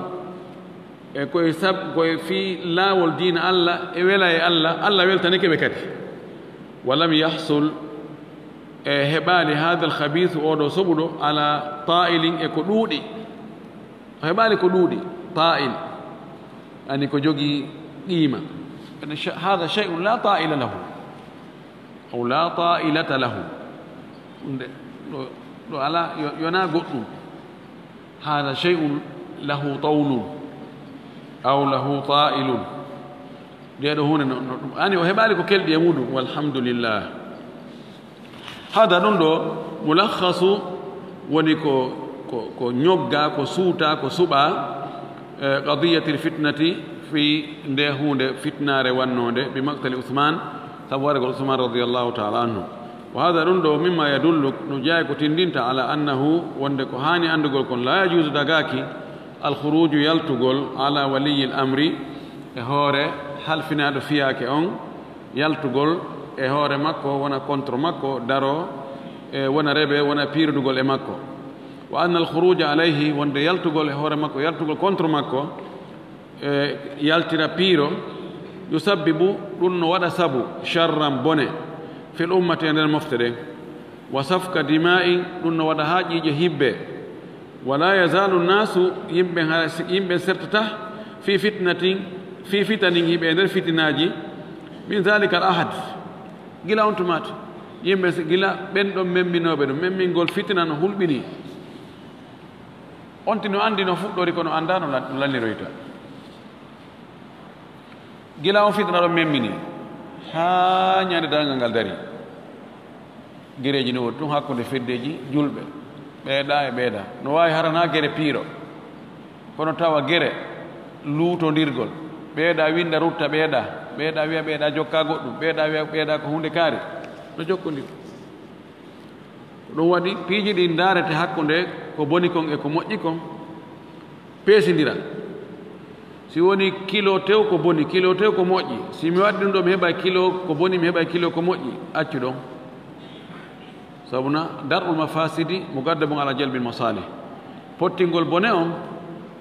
e koye sab-, koye fii laawol diina Allah, e wela e Allah, Allah weltanike ɓe kadi. Wa lam yahsul, e heɓaali hadal khabisu, oɗo soɓuɗo, ala ta'ilin, e ko ɗuuɗi. O heɓaali ko ɗuuɗi, ta'il, ani ko jogii qiima. Ene sha-, hada shay'un la ta'ila lahu. Aw la ta'ilata lahu. Ɗum de, ɗo, ɗo alaa, yo, yonaa goɗɗum. Hada shay'un lahu tawlun. Aw lahu ta'ilun. Nde ɗo huunde no, no, ɗum ani o heɓaali ko kelɗi e muɗum. Walhamdulillah. Hada ɗum ɗo, mulakhasu woni ko, ko, ko ñogga, ko suuta, ko suɓa, e, qadiyatil fitnati, fii nde huunde fitnaare wannoonde, bi maqtali Usman, sabu wargol Usman radiyallahu ta'ala anhu. Wa hada ɗum ɗo, mimma yadullu, no jeyaa ko tindinta, ala annahu, wonde ko haani anndugol kon, la yajuuzu, dagaaki, al khuruju, yaltugol, ala waliyil amri, e hoore halfinaaɗo fiyaake on, yaltugol e hoore makko, wona contre makko, daro, e wona rebe, wona piirudugol e makko. Wa anna al khuruja alayhi, wonde yaltugol e hoore makko, yaltugol contre makko, e yaltira piiro, yusabbibu, ɗum no waɗa sabu, sharran, bone, fil ummati, e nder mofte ɗen. Wa safka dima'in, ɗum no waɗa haa ƴiiƴe hibbe. Wala yazalu nasu, yimɓe hara-, yimɓe sertata, fi fitnatin, fi fitanin, hiɓe e nder fitinaaji, min zalika al ahad, gila on tumaata. Yimɓe si-, gila ɓen ɗon memminooɓe ɗum, memmingol fitina no hulɓini. On tigi no anndi no fuɗɗori, kono anndaa no lan-, no lanniroyta. Gila on fitina ɗon memmini, haa ñande darngal ngal dari. Gereeji no woodi tun hakkunde feddeeji julɓe, ɓeeɗa e ɓeeɗa. No waawi hara na gere piiro, kono tawa gere luutondirgol. Ɓeeɗa winnda rutta ɓeeɗa, ɓeeɗa wiya ɓeeɗa jokka goɗɗum, ɓeeɗa wiya ɓeeɗa ko huunde kaari. No jokkondir. Ko ɗum waɗi piiji ɗi ndaarete hakkunde ko boni kon e ko moƴƴi kon, peesindira. Si woni kilo tew ko boni, kilo tew ko moƴƴi, si mi waɗi ɗum ɗo, mi heɓay kilo ko boni, mi heɓay kilo ko moƴƴi, accu ɗon. Sabu na dar'ul mafasidi muqaddabun ala jalbil masalih. Pottingol bone on,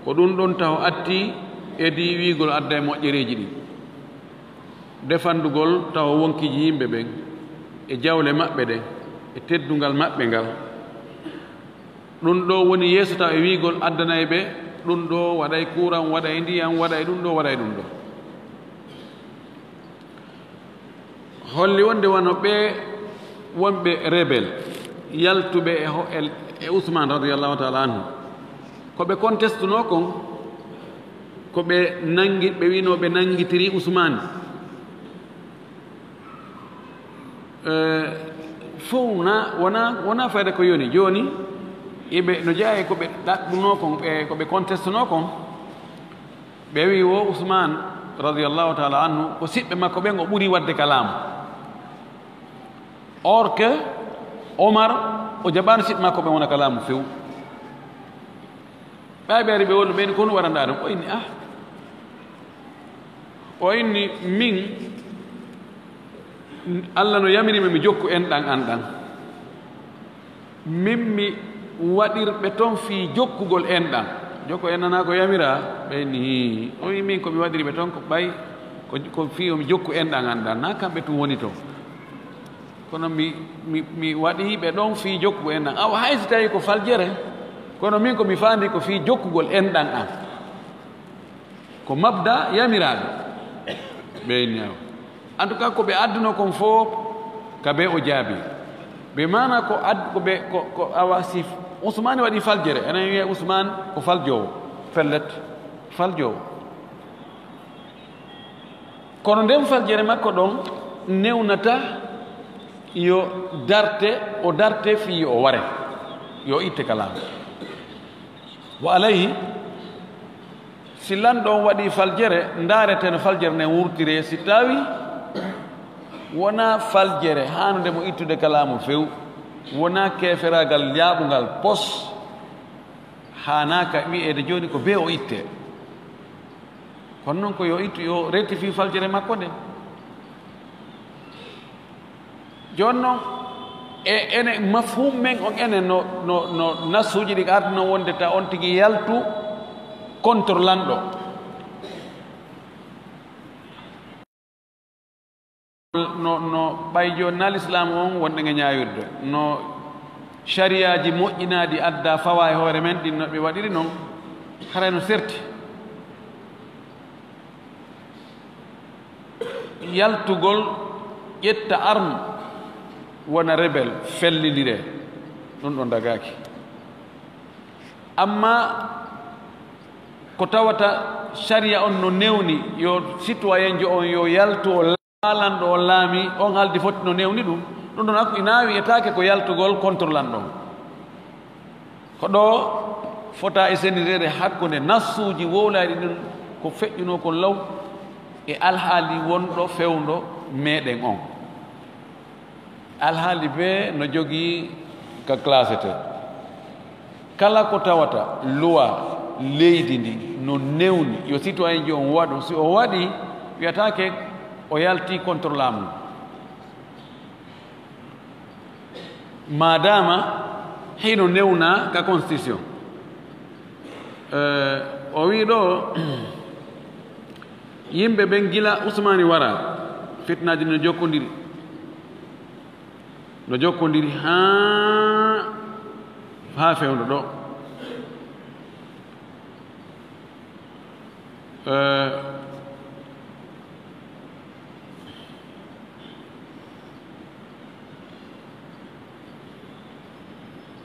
ko ɗum ɗon taho atti e di wiigol adda e moƴƴereeji ɗin. Defandugol taho wonkiiji yimɓe ɓen, e jawle maɓɓe ɗen, e teddungal maɓɓe ngal. Ɗum ɗo woni yeeso taw e wiigol addanay ɓe, ɗum ɗo waɗay kuuran, waɗay ndiyam, waɗay ɗum ɗo, waɗay ɗum ɗo. Holli wonde wano ɓe wonɓe rebel, yaltuɓe e ho-, e, e Usman radiyallahu ta'ala anhu, ko ɓe contestunoo kon, ko ɓe nangi, ɓe wiinoo ɓe nangitiri Usman. Eh, fow na, wona, wona fayda ko yoni. Jooni, iɓe no jeyaa e ko ɓe ɗaɓɓunoo kon, ɓe, ko ɓe contestunoo kon. Ɓe wi wo Usman radiyallahu ta'ala anhu, ko siɓɓe makko ɓen o ɓuri waɗde ka laamu. Or que Omar, o jaɓaano siɓɓe makko ɓen wona ka laamu few. Ɓay ɓe ari ɓe wonno ɓen, ko honɗum waɗanɗaa ɗum? O inni, ah, o inni, min, Allah no yamiri mi, mi jokku enɗan an ɗan. Min mi waɗir ɓe ton fii jokkugol enɗan. Jokku enɗan ko yamiraa? Ɓe inni, hii. O inni, min ko mi waɗiri ɓe ton ko ɓay, ko, ko fii yo mi jokku enɗan an ɗan. Na kamɓe tun woni ton. Kono mi, mi, mi waɗi ɓe ɗon fii jokku enɗan. Awa hay si tawi ko faljere, kono min ko mi faandi ko fii jokkugol enɗan an. Ko mabda yamiraaɓe. Ɓe inni awa. En tout cas, ko ɓe adduno kon fof, ka ɓe o jaabi. Ɓe maana ko ad-, ko ɓe, ko, ko awa si Usmani waɗi faljere, enen wiya Usman ko faljoowo. Fellet, faljoowo. Kono nden faljere makko ɗon newnata yo darte, o darte fii yo o ware, yo itte ka laamu. Wa alayhi, si lanɗo on waɗii faljere, ndaarete no faljere nden wurtiree. Si tawii wonaa faljere haanunde mo ittude ka laamu few, wonaa keeferaagal yaaɓungal pos, haanaaka wi'eede jooni ko bee o ittee. Kono non ko yo ittu, yo rectifie faljere makko nde. Jooni non, e ene mafhum men on enen no, no, no nassuuji ɗi arduno wonde ta on tigi yaltu contre lanɗo. No, no ɓay jooni na lislaam on wonɗen e ñaawirde. No shariyaaji moƴƴinaaɗi adda fawa e hoore men ɗin no ɓe waɗiri non, haray no serti. Yaltugol, ƴetta arme, wona rebel, fellindire, ɗum ɗon dagaaki. Amma ko tawata sariya on no newni, yo citoyen jo on yo yaltu, o laalanɗo on laami, on haldi foti no newni ɗum, ɗum ɗon hakku ina wiyetaake ko yaltugol contre lanɗo on. Ko ɗo fota e sendireede hakkunde nassuuji wowlaaɗi ɗin ko feƴƴunoo kon law e alhaali wonɗo fewndo meɗen on. Alhaali bee no jogii ka classete. Kala ko tawata loi leydi ndi no newni yo citoyen ji on waɗu, si o waɗi, wiyataake o yalti contre laamu. Maadaama hino newnaa ka constitution. Eh, o wii ɗo, yimɓe ɓen gila Usmaani wara, fitnaaji no jokkondiri. No jokkondiri haa, haa fewndo ɗo. Eh,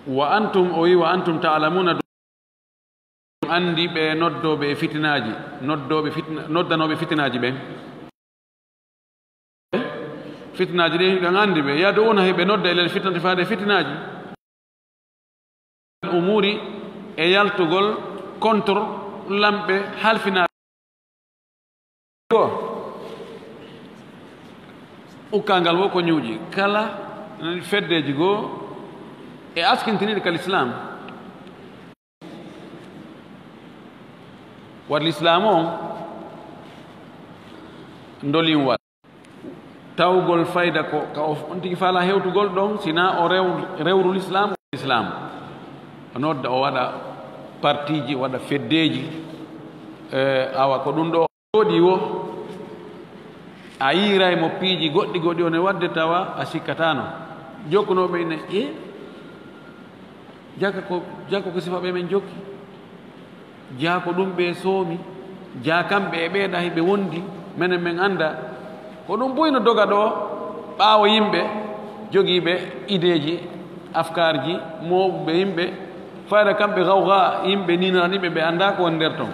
wa antum, o wi, wa antum ta'lamuna, ɗum anndi ɓe noddooɓe e fitinaaji, noddooɓe fitina, noddanooɓe fitinaaji ɓen. Fitinaaji ɗin, hiɗon anndi ɓe. Yad'una, hiɓe nodda ilal fitnati, faade fitinaaji. Umuuri, e yaltugol contre lamɓe halfinaaɓe. Goo, ukkangal wo ko ñuuƴi. Kala feddeeji goo e askintiniiɗi ka lislaam. Waɗi lislaam on ndoliwal. Tawgol fayda ko ka o, on tigi faala hewtugol ɗon, sina o rew-, rewru lislaam, lislaam. O nodda, o waɗa partiiji, o waɗa feddeeji. Eh, awa ko ɗum ɗo woodi wo, a yiiray mo piiji goɗɗi goɗɗi one waɗde tawa a sikkataano. Jokkunooɓe ine, e, jaka ko, jaka ko sifa ɓe men jokki. Jaa ko ɗum ɓe soomi, jaa kamɓe e ɓeeɗa hiɓe wondi, menen men annda. Ko ɗum buy no doga ɗo ɓaawo yimɓe jogiiɓe ideeji, afkaarji, mooɓuɓe yimɓe, fayda kamɓe gawga yimɓe ninraniɓe, ɓe annda ko woni nder ton.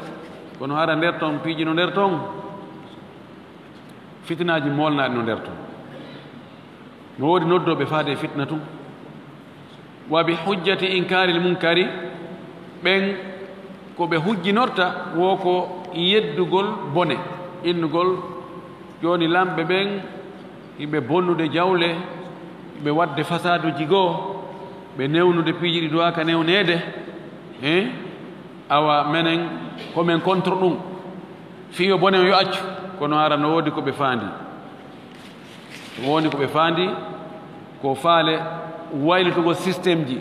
Kono hara nder ton, piiji no nder ton, fitinaaji moolnaaɗi no nder ton. No woodi noddooɓe faade e fitna tun. Wa bi hujjati inkaaril munkari, ɓen ko ɓe hujjinorta wo ko yeddugol bone, innugol jooni lamɓe ɓen hiɓe bonnude jawle, hiɓe waɗde fasaaduji goo, ɓe newnude piiji ɗi duwaaka newneede, eh? Awa menen ko men contre ɗum. Fii yo bone on yo accu, kono hara no woodi ko ɓe faandi. Woni ko ɓe faandi ko faale waylitugol système ji,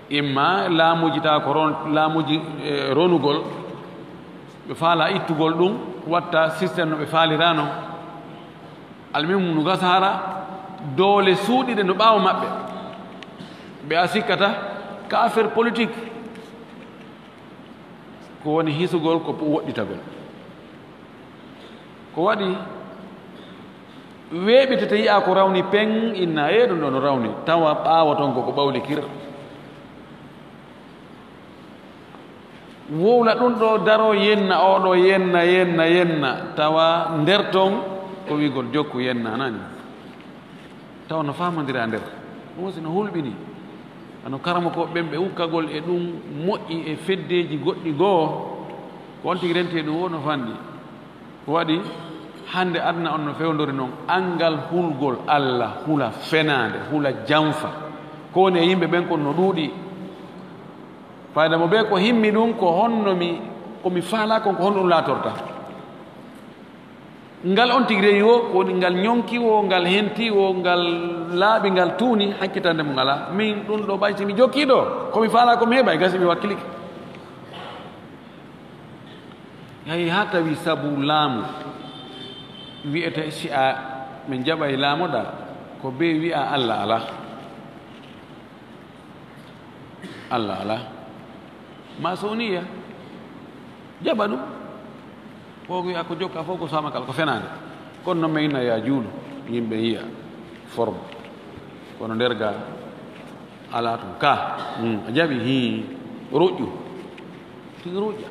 imma laamuuji tawa ko ron-, laamuuji, eh, ronugol, ɓe faala ittugol ɗum, watta système no ɓe faalirano. Almuhimmu no gasa hara doole suuɗiɗe no ɓaawo maɓɓe. Ɓe a sikkata ka affaire politique. Ko woni hisugol ko woɗɗitagol. Ko waɗi weeɓitete yi'a ko rawni peng, inna, "Ee, ɗum ɗo no rawni." Tawa ɓaawo ton ko ko ɓawli kir. Wowla ɗum ɗo daro yenna, oo ɗo yenna, yenna, yenna. Tawa nder ton ko wi'gol jokku yenna nani. Tawa no faamondira nder. Ɗum aussi no hulɓini. Hano karamokooɓe ɓen ɓe ukkagol e ɗum moƴƴi e feddeeji goɗɗi goo, ko on tigi renti e ɗum woo no fanɗi. Ko waɗi hannde aduna on no fewndori non, anngal hulgol Alla, hula fenaande, hula janfa. Ko woni e yimɓe ɓen kon no ɗuuɗi. Fayda mo bee ko himmi ɗum, ko honno mi, ko mi faalaa kon, ko honno ɗum laatorta? Ngal on tigi rewi woo, ko woni ngal ñonki woo, ngal henti woo, ngal laaɓi, ngal tuuni, hakkitande mum alaa. Min ɗum ɗoo ɓay si mi jokkii ɗoo, ko mi faalaa ko mi heɓay, gasi mi wakkilike. Yahi haa tawi sabu laamu wi'ete si a min jaɓay laamoɗaa, ko bee wi'a Alla alaa. Alla alaa. Masoniya. Jaɓa ɗum. Ko wi'a ko jokka fof ko samakal, ko fenaande. Kono noon mi inna ya juulu, yimɓe yi'a, forme. Kono nder ga alaa toon. Ka, hmm, a jaɓi, hii, roƴƴu. Tigi roƴƴa.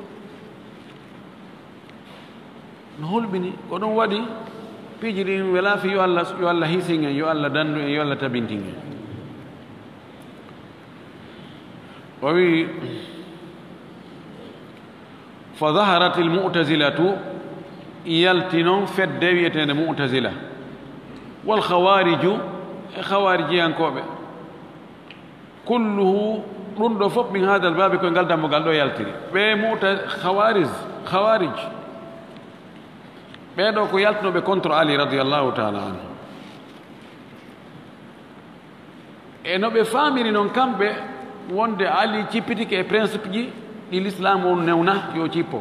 No hulɓini, ko ɗum waɗi piiji ɗin welaa fii yo Alla, yo Alla hisin en, yo Alla dandu en, yo Alla tabintin en. O wi'i, "Fa zaharatil mu'tazilatu", yalti non fedde wi'eteende Mu'tazila, "wal khawariju", e khawarijiyankooɓe. "Kulluhu", ɗum ɗoo fof, "min hadal baabi", ko e ngal dambugal ɗoo yaltiri. Ɓe mu'ta-, khawarij, khawarij. Ɓee ɗoo ko yaltunooɓe contre Ali radiyallahu ta'ala anhu. E no ɓe faamiri non kamɓe wonde Ali cippitike e principe ji ɗi l'islam on newna yo cippo.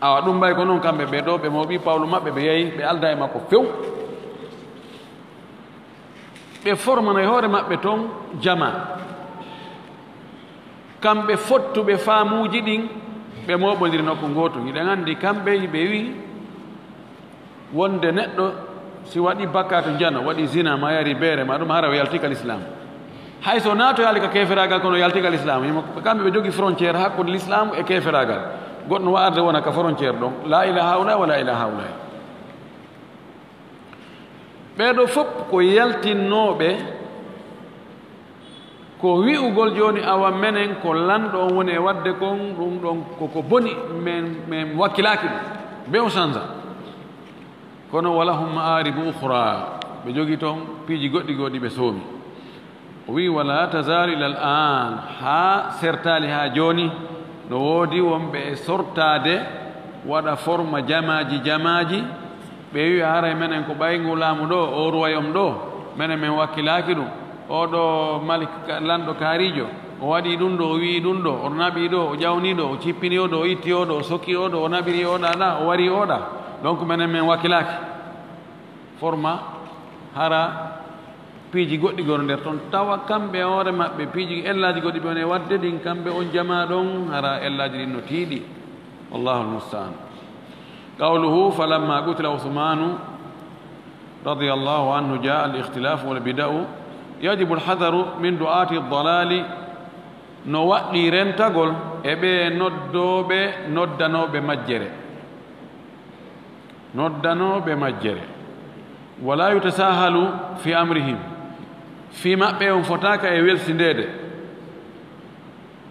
Awa ɗum mbay ko non kamɓe ɓee ɗoo ɓe mooɓi pawlu maɓɓe, ɓe yahi, ɓe alda e makko few. Ɓe formana e hoore maɓɓe toon jamaa. Kamɓe fottuɓe faamuuji ɗin, ɓe mooɓondiri nokku ngootu. Hiɗen anndi kamɓe, ɓe wi'i wonde neɗɗo si waɗi bakkaatu njano, waɗi zina, ma yari beere, ma ɗum hara o yalti ka l'islam. Hay so naatoyaali ka keeferaagal, kono yalti ka l'islam. Himo, kamɓe ɓe jogi frontière hakkunde l'islam e keeferaagal. Goɗɗo no arde wona ka frontière ɗon. La ilaha haula wa la ilaha haula. Ɓee ɗoo fof ko yaltinnooɓe, ko wi'ugol jooni, awa menen ko lanɗo on woni e waɗde kon, ɗum ɗon ko ko boni, men, men wakkilaaki ɗum. Ɓe o sansa. Kono wala hum ma'aribu ukhra, ɓe jogi toon piiji goɗɗi goo ɗi ɓe soomi. O wi'i, "Wala tazalu ilal aan", haa sertaali haa jooni, no woodi wonɓe e sortaade, waɗa forma jamaaji jamaaji, ɓe wi'a, "Haray menen ko ɓay ngu laamu ɗoo, o ruwayom ɗoo, menen men wakkilaaki ɗum. Oo ɗoo malik ka-, lanɗo kaariijo, o waɗii ɗum ɗoo, o wi'ii ɗum ɗoo, o naɓii ɗoo, o ƴawnii ɗoo, o cippini oo ɗoo, o itti oo ɗoo, o sokki oo ɗoo, o naɓiri oo ɗaa ɗaa, o warii oo ɗaa. Donc menen men wakkilaaki." Forma hara piiji goɗɗi goo no nder ton, tawa kamɓe e hoore maɓɓe, piiji ellaaji goɗɗi ɓe woni e waɗde ɗin, kamɓe on jamaa ɗon, hara ellaaji ɗin no tiiɗi. Wallahu almusta'an. Qawluhu, "Falamma qutila Usmanu radiyallahu anhu jaa al-ikhtilafu wal bida'u yajibu al-hadaru min du'ati ad-dalali." No waɗɗii rentagol e ɓee noddooɓe, noddanooɓe majjere. Noddanooɓe majjere. "Wala yutasahalu fi amrihim." Fii maɓɓe on fotaaka e welsindeede.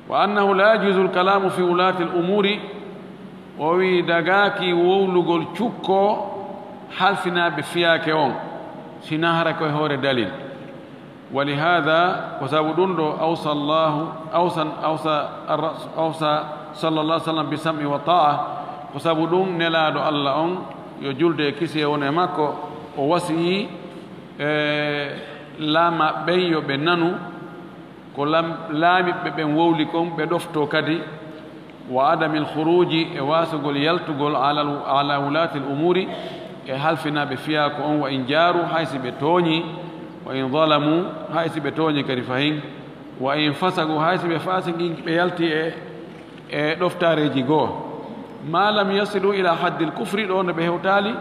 "Wa annahu la yajuzu al-kalamu fi wulati al-umuri." O wi'i dagaaki wowlugol cukko halfinaaɓe fiyaake on, si na hara ko e hoore dalil. "Wa li hada", ko sabu ɗum ɗo, "awsa Allahu, awsa, awsa ar-, awsa sallallahu alaihi wasallam bi sam'i wa ta'a." Ko sabu ɗum Nelaaɗo Allah on, yo julde e kisiye won e makko, o wasiyii, e, laamaaɓe ɓen yo ɓe nanu ko lam-, laamiiɓe ɓen wowli kon, ɓe ɗoftoo kadi. "Wa adamil khuruji", e waasugol yaltugol, "ala, ala wulatil umuri", e halfinaaɓe fiyaaku on, "wa in jaaru", hay si ɓe tooñi, "wa in zalamu", hay si ɓe tooñi kadi fahin, "wa in fasagu", hay si ɓe faasiqi, ɓe yalti e, e ɗoftaareeji goo. "Ma lam yasilu ila haddil kufri", ɗo no ɓe hewtaali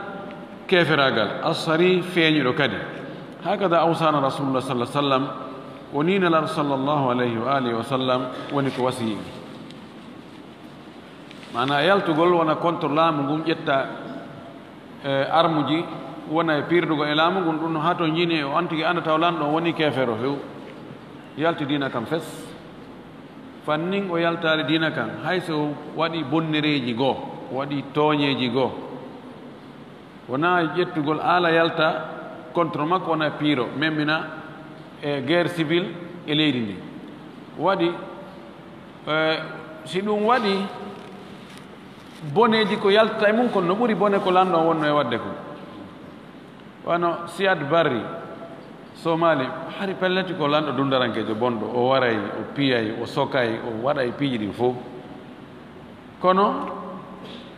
keeferaagal, "as-sari", feeñuɗo kadi. "Hakada awsana Rasulullah sallallahu alaihi wasallam", ko nii Nelaaɗo sallallahu alaihi wa alihi wa sallam woni ko wasiyii. Maanaa yaltugol wona contre laamu ngun, ƴetta, e, armuji, wona e pirdugol e laamu ngun, ɗum no hato njini o antigi anda taw lanɗo on woni keefeero few. Yalti diina kan fes. Fannin o yaltaali diina kan, hay so o waɗi bonnereeji goo, o waɗi tooñeeji goo, wonaa ƴettugol aala yalta contre makko, wona piiro, memmina e guerre civile e leydi ndi. Waɗi, eh, si ɗum waɗi, boneeji ko yaltata e mum, kono no ɓuri bone ko lanɗo on wonno e waɗde kon. Wano Siad Barry, Somali, hari pellet ko lanɗo dundarankeejo bonɗo, o waray, o piyay, o sokay, o waɗay piiji ɗin fof. Kono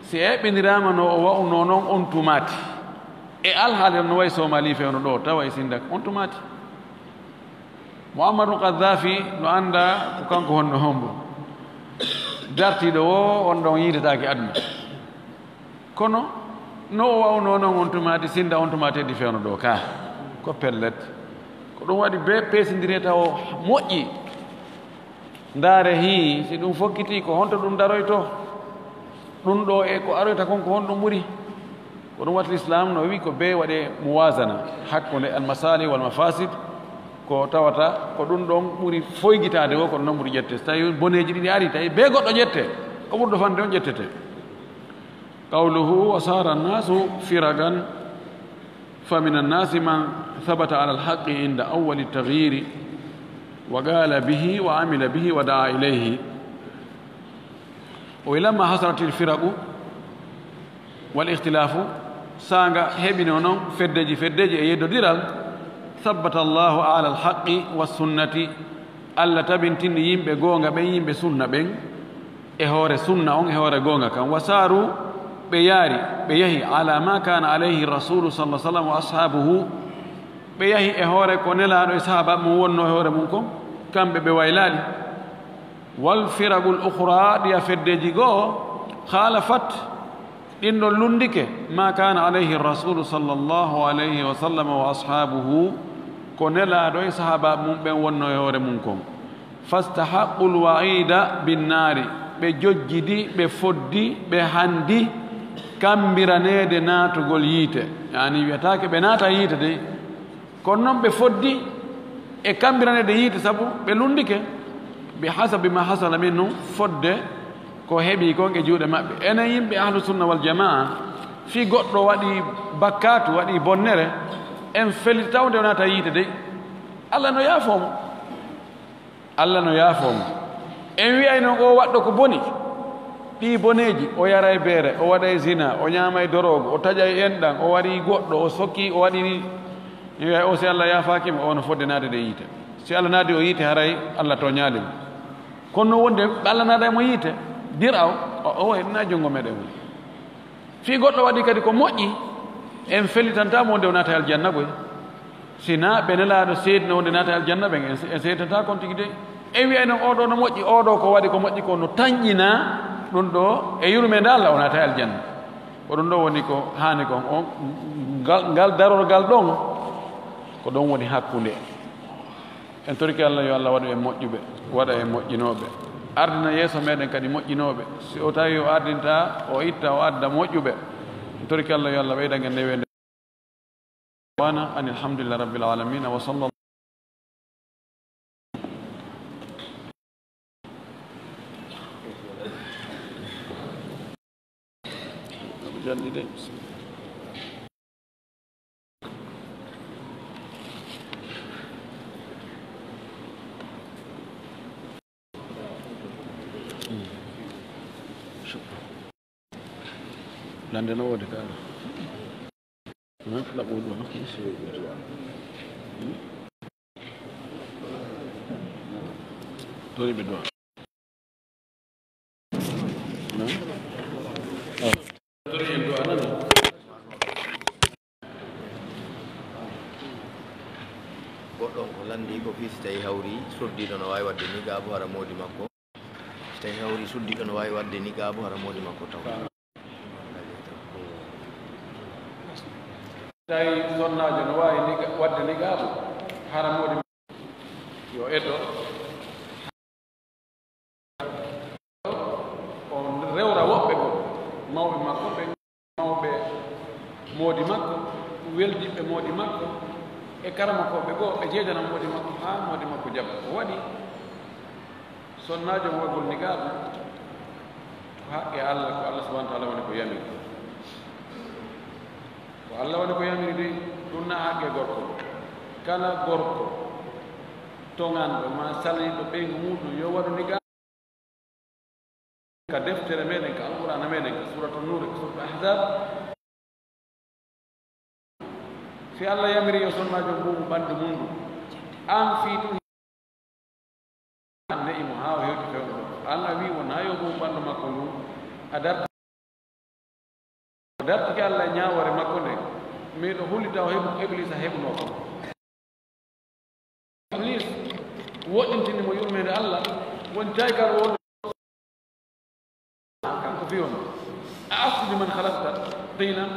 si eɓɓiniraama no o wa'unoo non on tumaati, e alhaali on no wayi Somali fewno ɗoo, tawa e sinda on tumaati. Muammar Gaddafi no anndaa ko kanko honno hombo. Dartiiɗo woo, on ɗon yiitetaake aduna. Kono no o wa'unoo non on tumaati, sinda on tumaati heddi fewno ɗoo ka, ko pellet. Ko ɗum waɗi bee peesindire taw moƴƴi. Ndaare hii, si ɗum fokkitii, ko honto ɗum daroytoo? Ɗum ɗoo e ko aroyta kon, ko honɗum ɓuri? Ko ɗum waɗi Lislaam no wi'i ko bee waɗee muwaazana hakkunde al-masaali wal mafasid, ko tawata ko ɗum ɗon ɓuri foygitaade woo, ko ɗum ɗon ɓuri ƴette. So tawi boneeji ɗiɗi ari, tawi bee goɗɗo ƴette, ko ɓurɗo fanɗude on ƴettete. Qawluhu, "Wa saara annaasu firagan, fa mina annaasi man sabata alal haqqi inda awwali taghyiri, wa qaala bihi, wa amila bihi, wa daa ilayhi." O wi'i, "Lamma hasaratil firaqu wal ikhtilaafu," saanga heɓinoo non feddeji feddeji e yeddodiral, "sabbata Allahu alal haqqi was sunnati," Allah tabintini yimɓe goonga ɓen, yimɓe sunna ɓen, e hoore sunna on, e hoore goonga kan. "Wa saaru," ɓe yaari, ɓe yahi, "ala ma kana alayhi rasulu sallallahu alaihi wasallam wa ashabuhu," ɓe yahi e hoore ko Nelaaɗo e sahaaba mum wonno e hoore mum kon, kamɓe ɓe waylaali. "Wal firaqul ukhra," ɗiya feddeji goo, "khalafat," ɗin ɗon lunndike, "ma kana alayhi rasulu sallallahu alayhi wasallam wa ashabuhu," ko Nelaaɗo e sahaaba mum ɓen wonno e hoore mum kon. "Fastahaqqul wa'ida binnaari," ɓe jojjidi, ɓe foddi, ɓe handi kammbiraneede naatugol yiite. Yaani wiyataake ɓe naata yiite dey, kono non ɓe foddi e kammbiraneede yiite sabu ɓe lunndike. "Bi hasabi ma hasala minhum," fodde ko heɓi kon e juuɗe maɓɓe. Enen yimɓe Ahlu Sunna wal Jamaa, fii goɗɗo waɗi bakkaatu, waɗi bonnere, en felita taw nde o naata yiite dey. Allah no yaafoo mo. Allah no yaafoo mo. En wi'ay non o waɗɗo ko boni. Ɗii boneeji, o yaray beere, o waɗay zina, o ñaamay doroogu, o taƴay enɗan, o warii goɗɗo, o sokii, o waɗi ni. En wi'ay o, si Allah yaafaaki mo, o no fodde naade de yiite. Si Allah naadi o yiite, haray Allah tooñaali mo. Kono non wonde Allah naaday mo yiite, dir aw, o, o, o, na junngo meɗen woni. Fii goɗɗo waɗi kadi ko moƴƴi, en fellitantaa mo wonde o naata aljanna koy. Si naa ɓe Nelaaɗo seedino wonde naata aljanna ɓen, en, en seedintataa kon tigi dey. En wi'ay non oo ɗoo no moƴƴi, oo ɗoo ko waɗi ko moƴƴi ko no tanƴinaa ɗum ɗoo e yurmeende Allah, o naata aljanna. Ko ɗum ɗoo woni ko haani kon, on, ngal, ngal darorgal ɗon, ko ɗon woni hakkunde. En torike Allah yo Allah waɗu en moƴƴuɓe, waɗa en moƴƴinooɓe. Ardina yeeso meɗen kadi moƴƴinooɓe. Si o tawi o ardinta, o itta, o adda moƴƴuɓe. En torike Allah yo Allah ɓeydan en neweende. Wana anil hamdulillahi rabbil alamin. Wa sallallahu. Janɗi de. Lande no woodi ka. Hmm? Laɓɓo ɗum. Tori ɓe du'a. Goɗɗo on ko lanndii ko fii si tawii hawri suddiiɗo no waawi waɗde niqaabu hara moodi makko. Si tawii hawri suddiiɗo no waawi waɗde niqaabu hara moodi makko taw. Tawi sonnaajo no waawi niqa-, waɗde niqaabu hara moodi yo eto. O rewra woɓɓe goo, mawɓe makko ɓe, mawɓe moodi makko, weldiɓɓe moodi makko, E karamakooɓe goo, ɓe jeedana moodi makko haa moodi makko jaɓa. O waɗi sonnaajo mo waɗgol niqaabu ko haqqe Allah, ko Allah subhanahu wa ta'ala woni ko yamiri. Ko Allah woni ko yamiri de, ɗum na haqqe gorko. Kala gorko toŋanɗo ma salliiɗo ɓeyngu muuɗum, yo waɗu niqaabu. Ka deftere meɗen, ka Alqur'aana meɗen, ka Suuratul Nuur, ka Suuratul Ahzaab, si Allah yamiri yo sonnaajo buubu ɓanndu mum ndu, aan fii tun an ne'i mo haa o hewti fewndo, aan a wi'i wonaa yo buubu ɓanndu makko ndu, a darti, o dartike Allah e ñaawoore makko nden, miɗo hulita o heɓu ko Ibliisa heɓunoo kon. Iblis woɗɗintini mo yurmeende Allah, woni taykal wonɗo kanko fii on. A asjudu liman khalaqta tinan.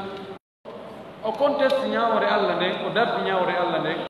O conteste ñaawoore Allah nden, o darti ñaawoore Allah nden.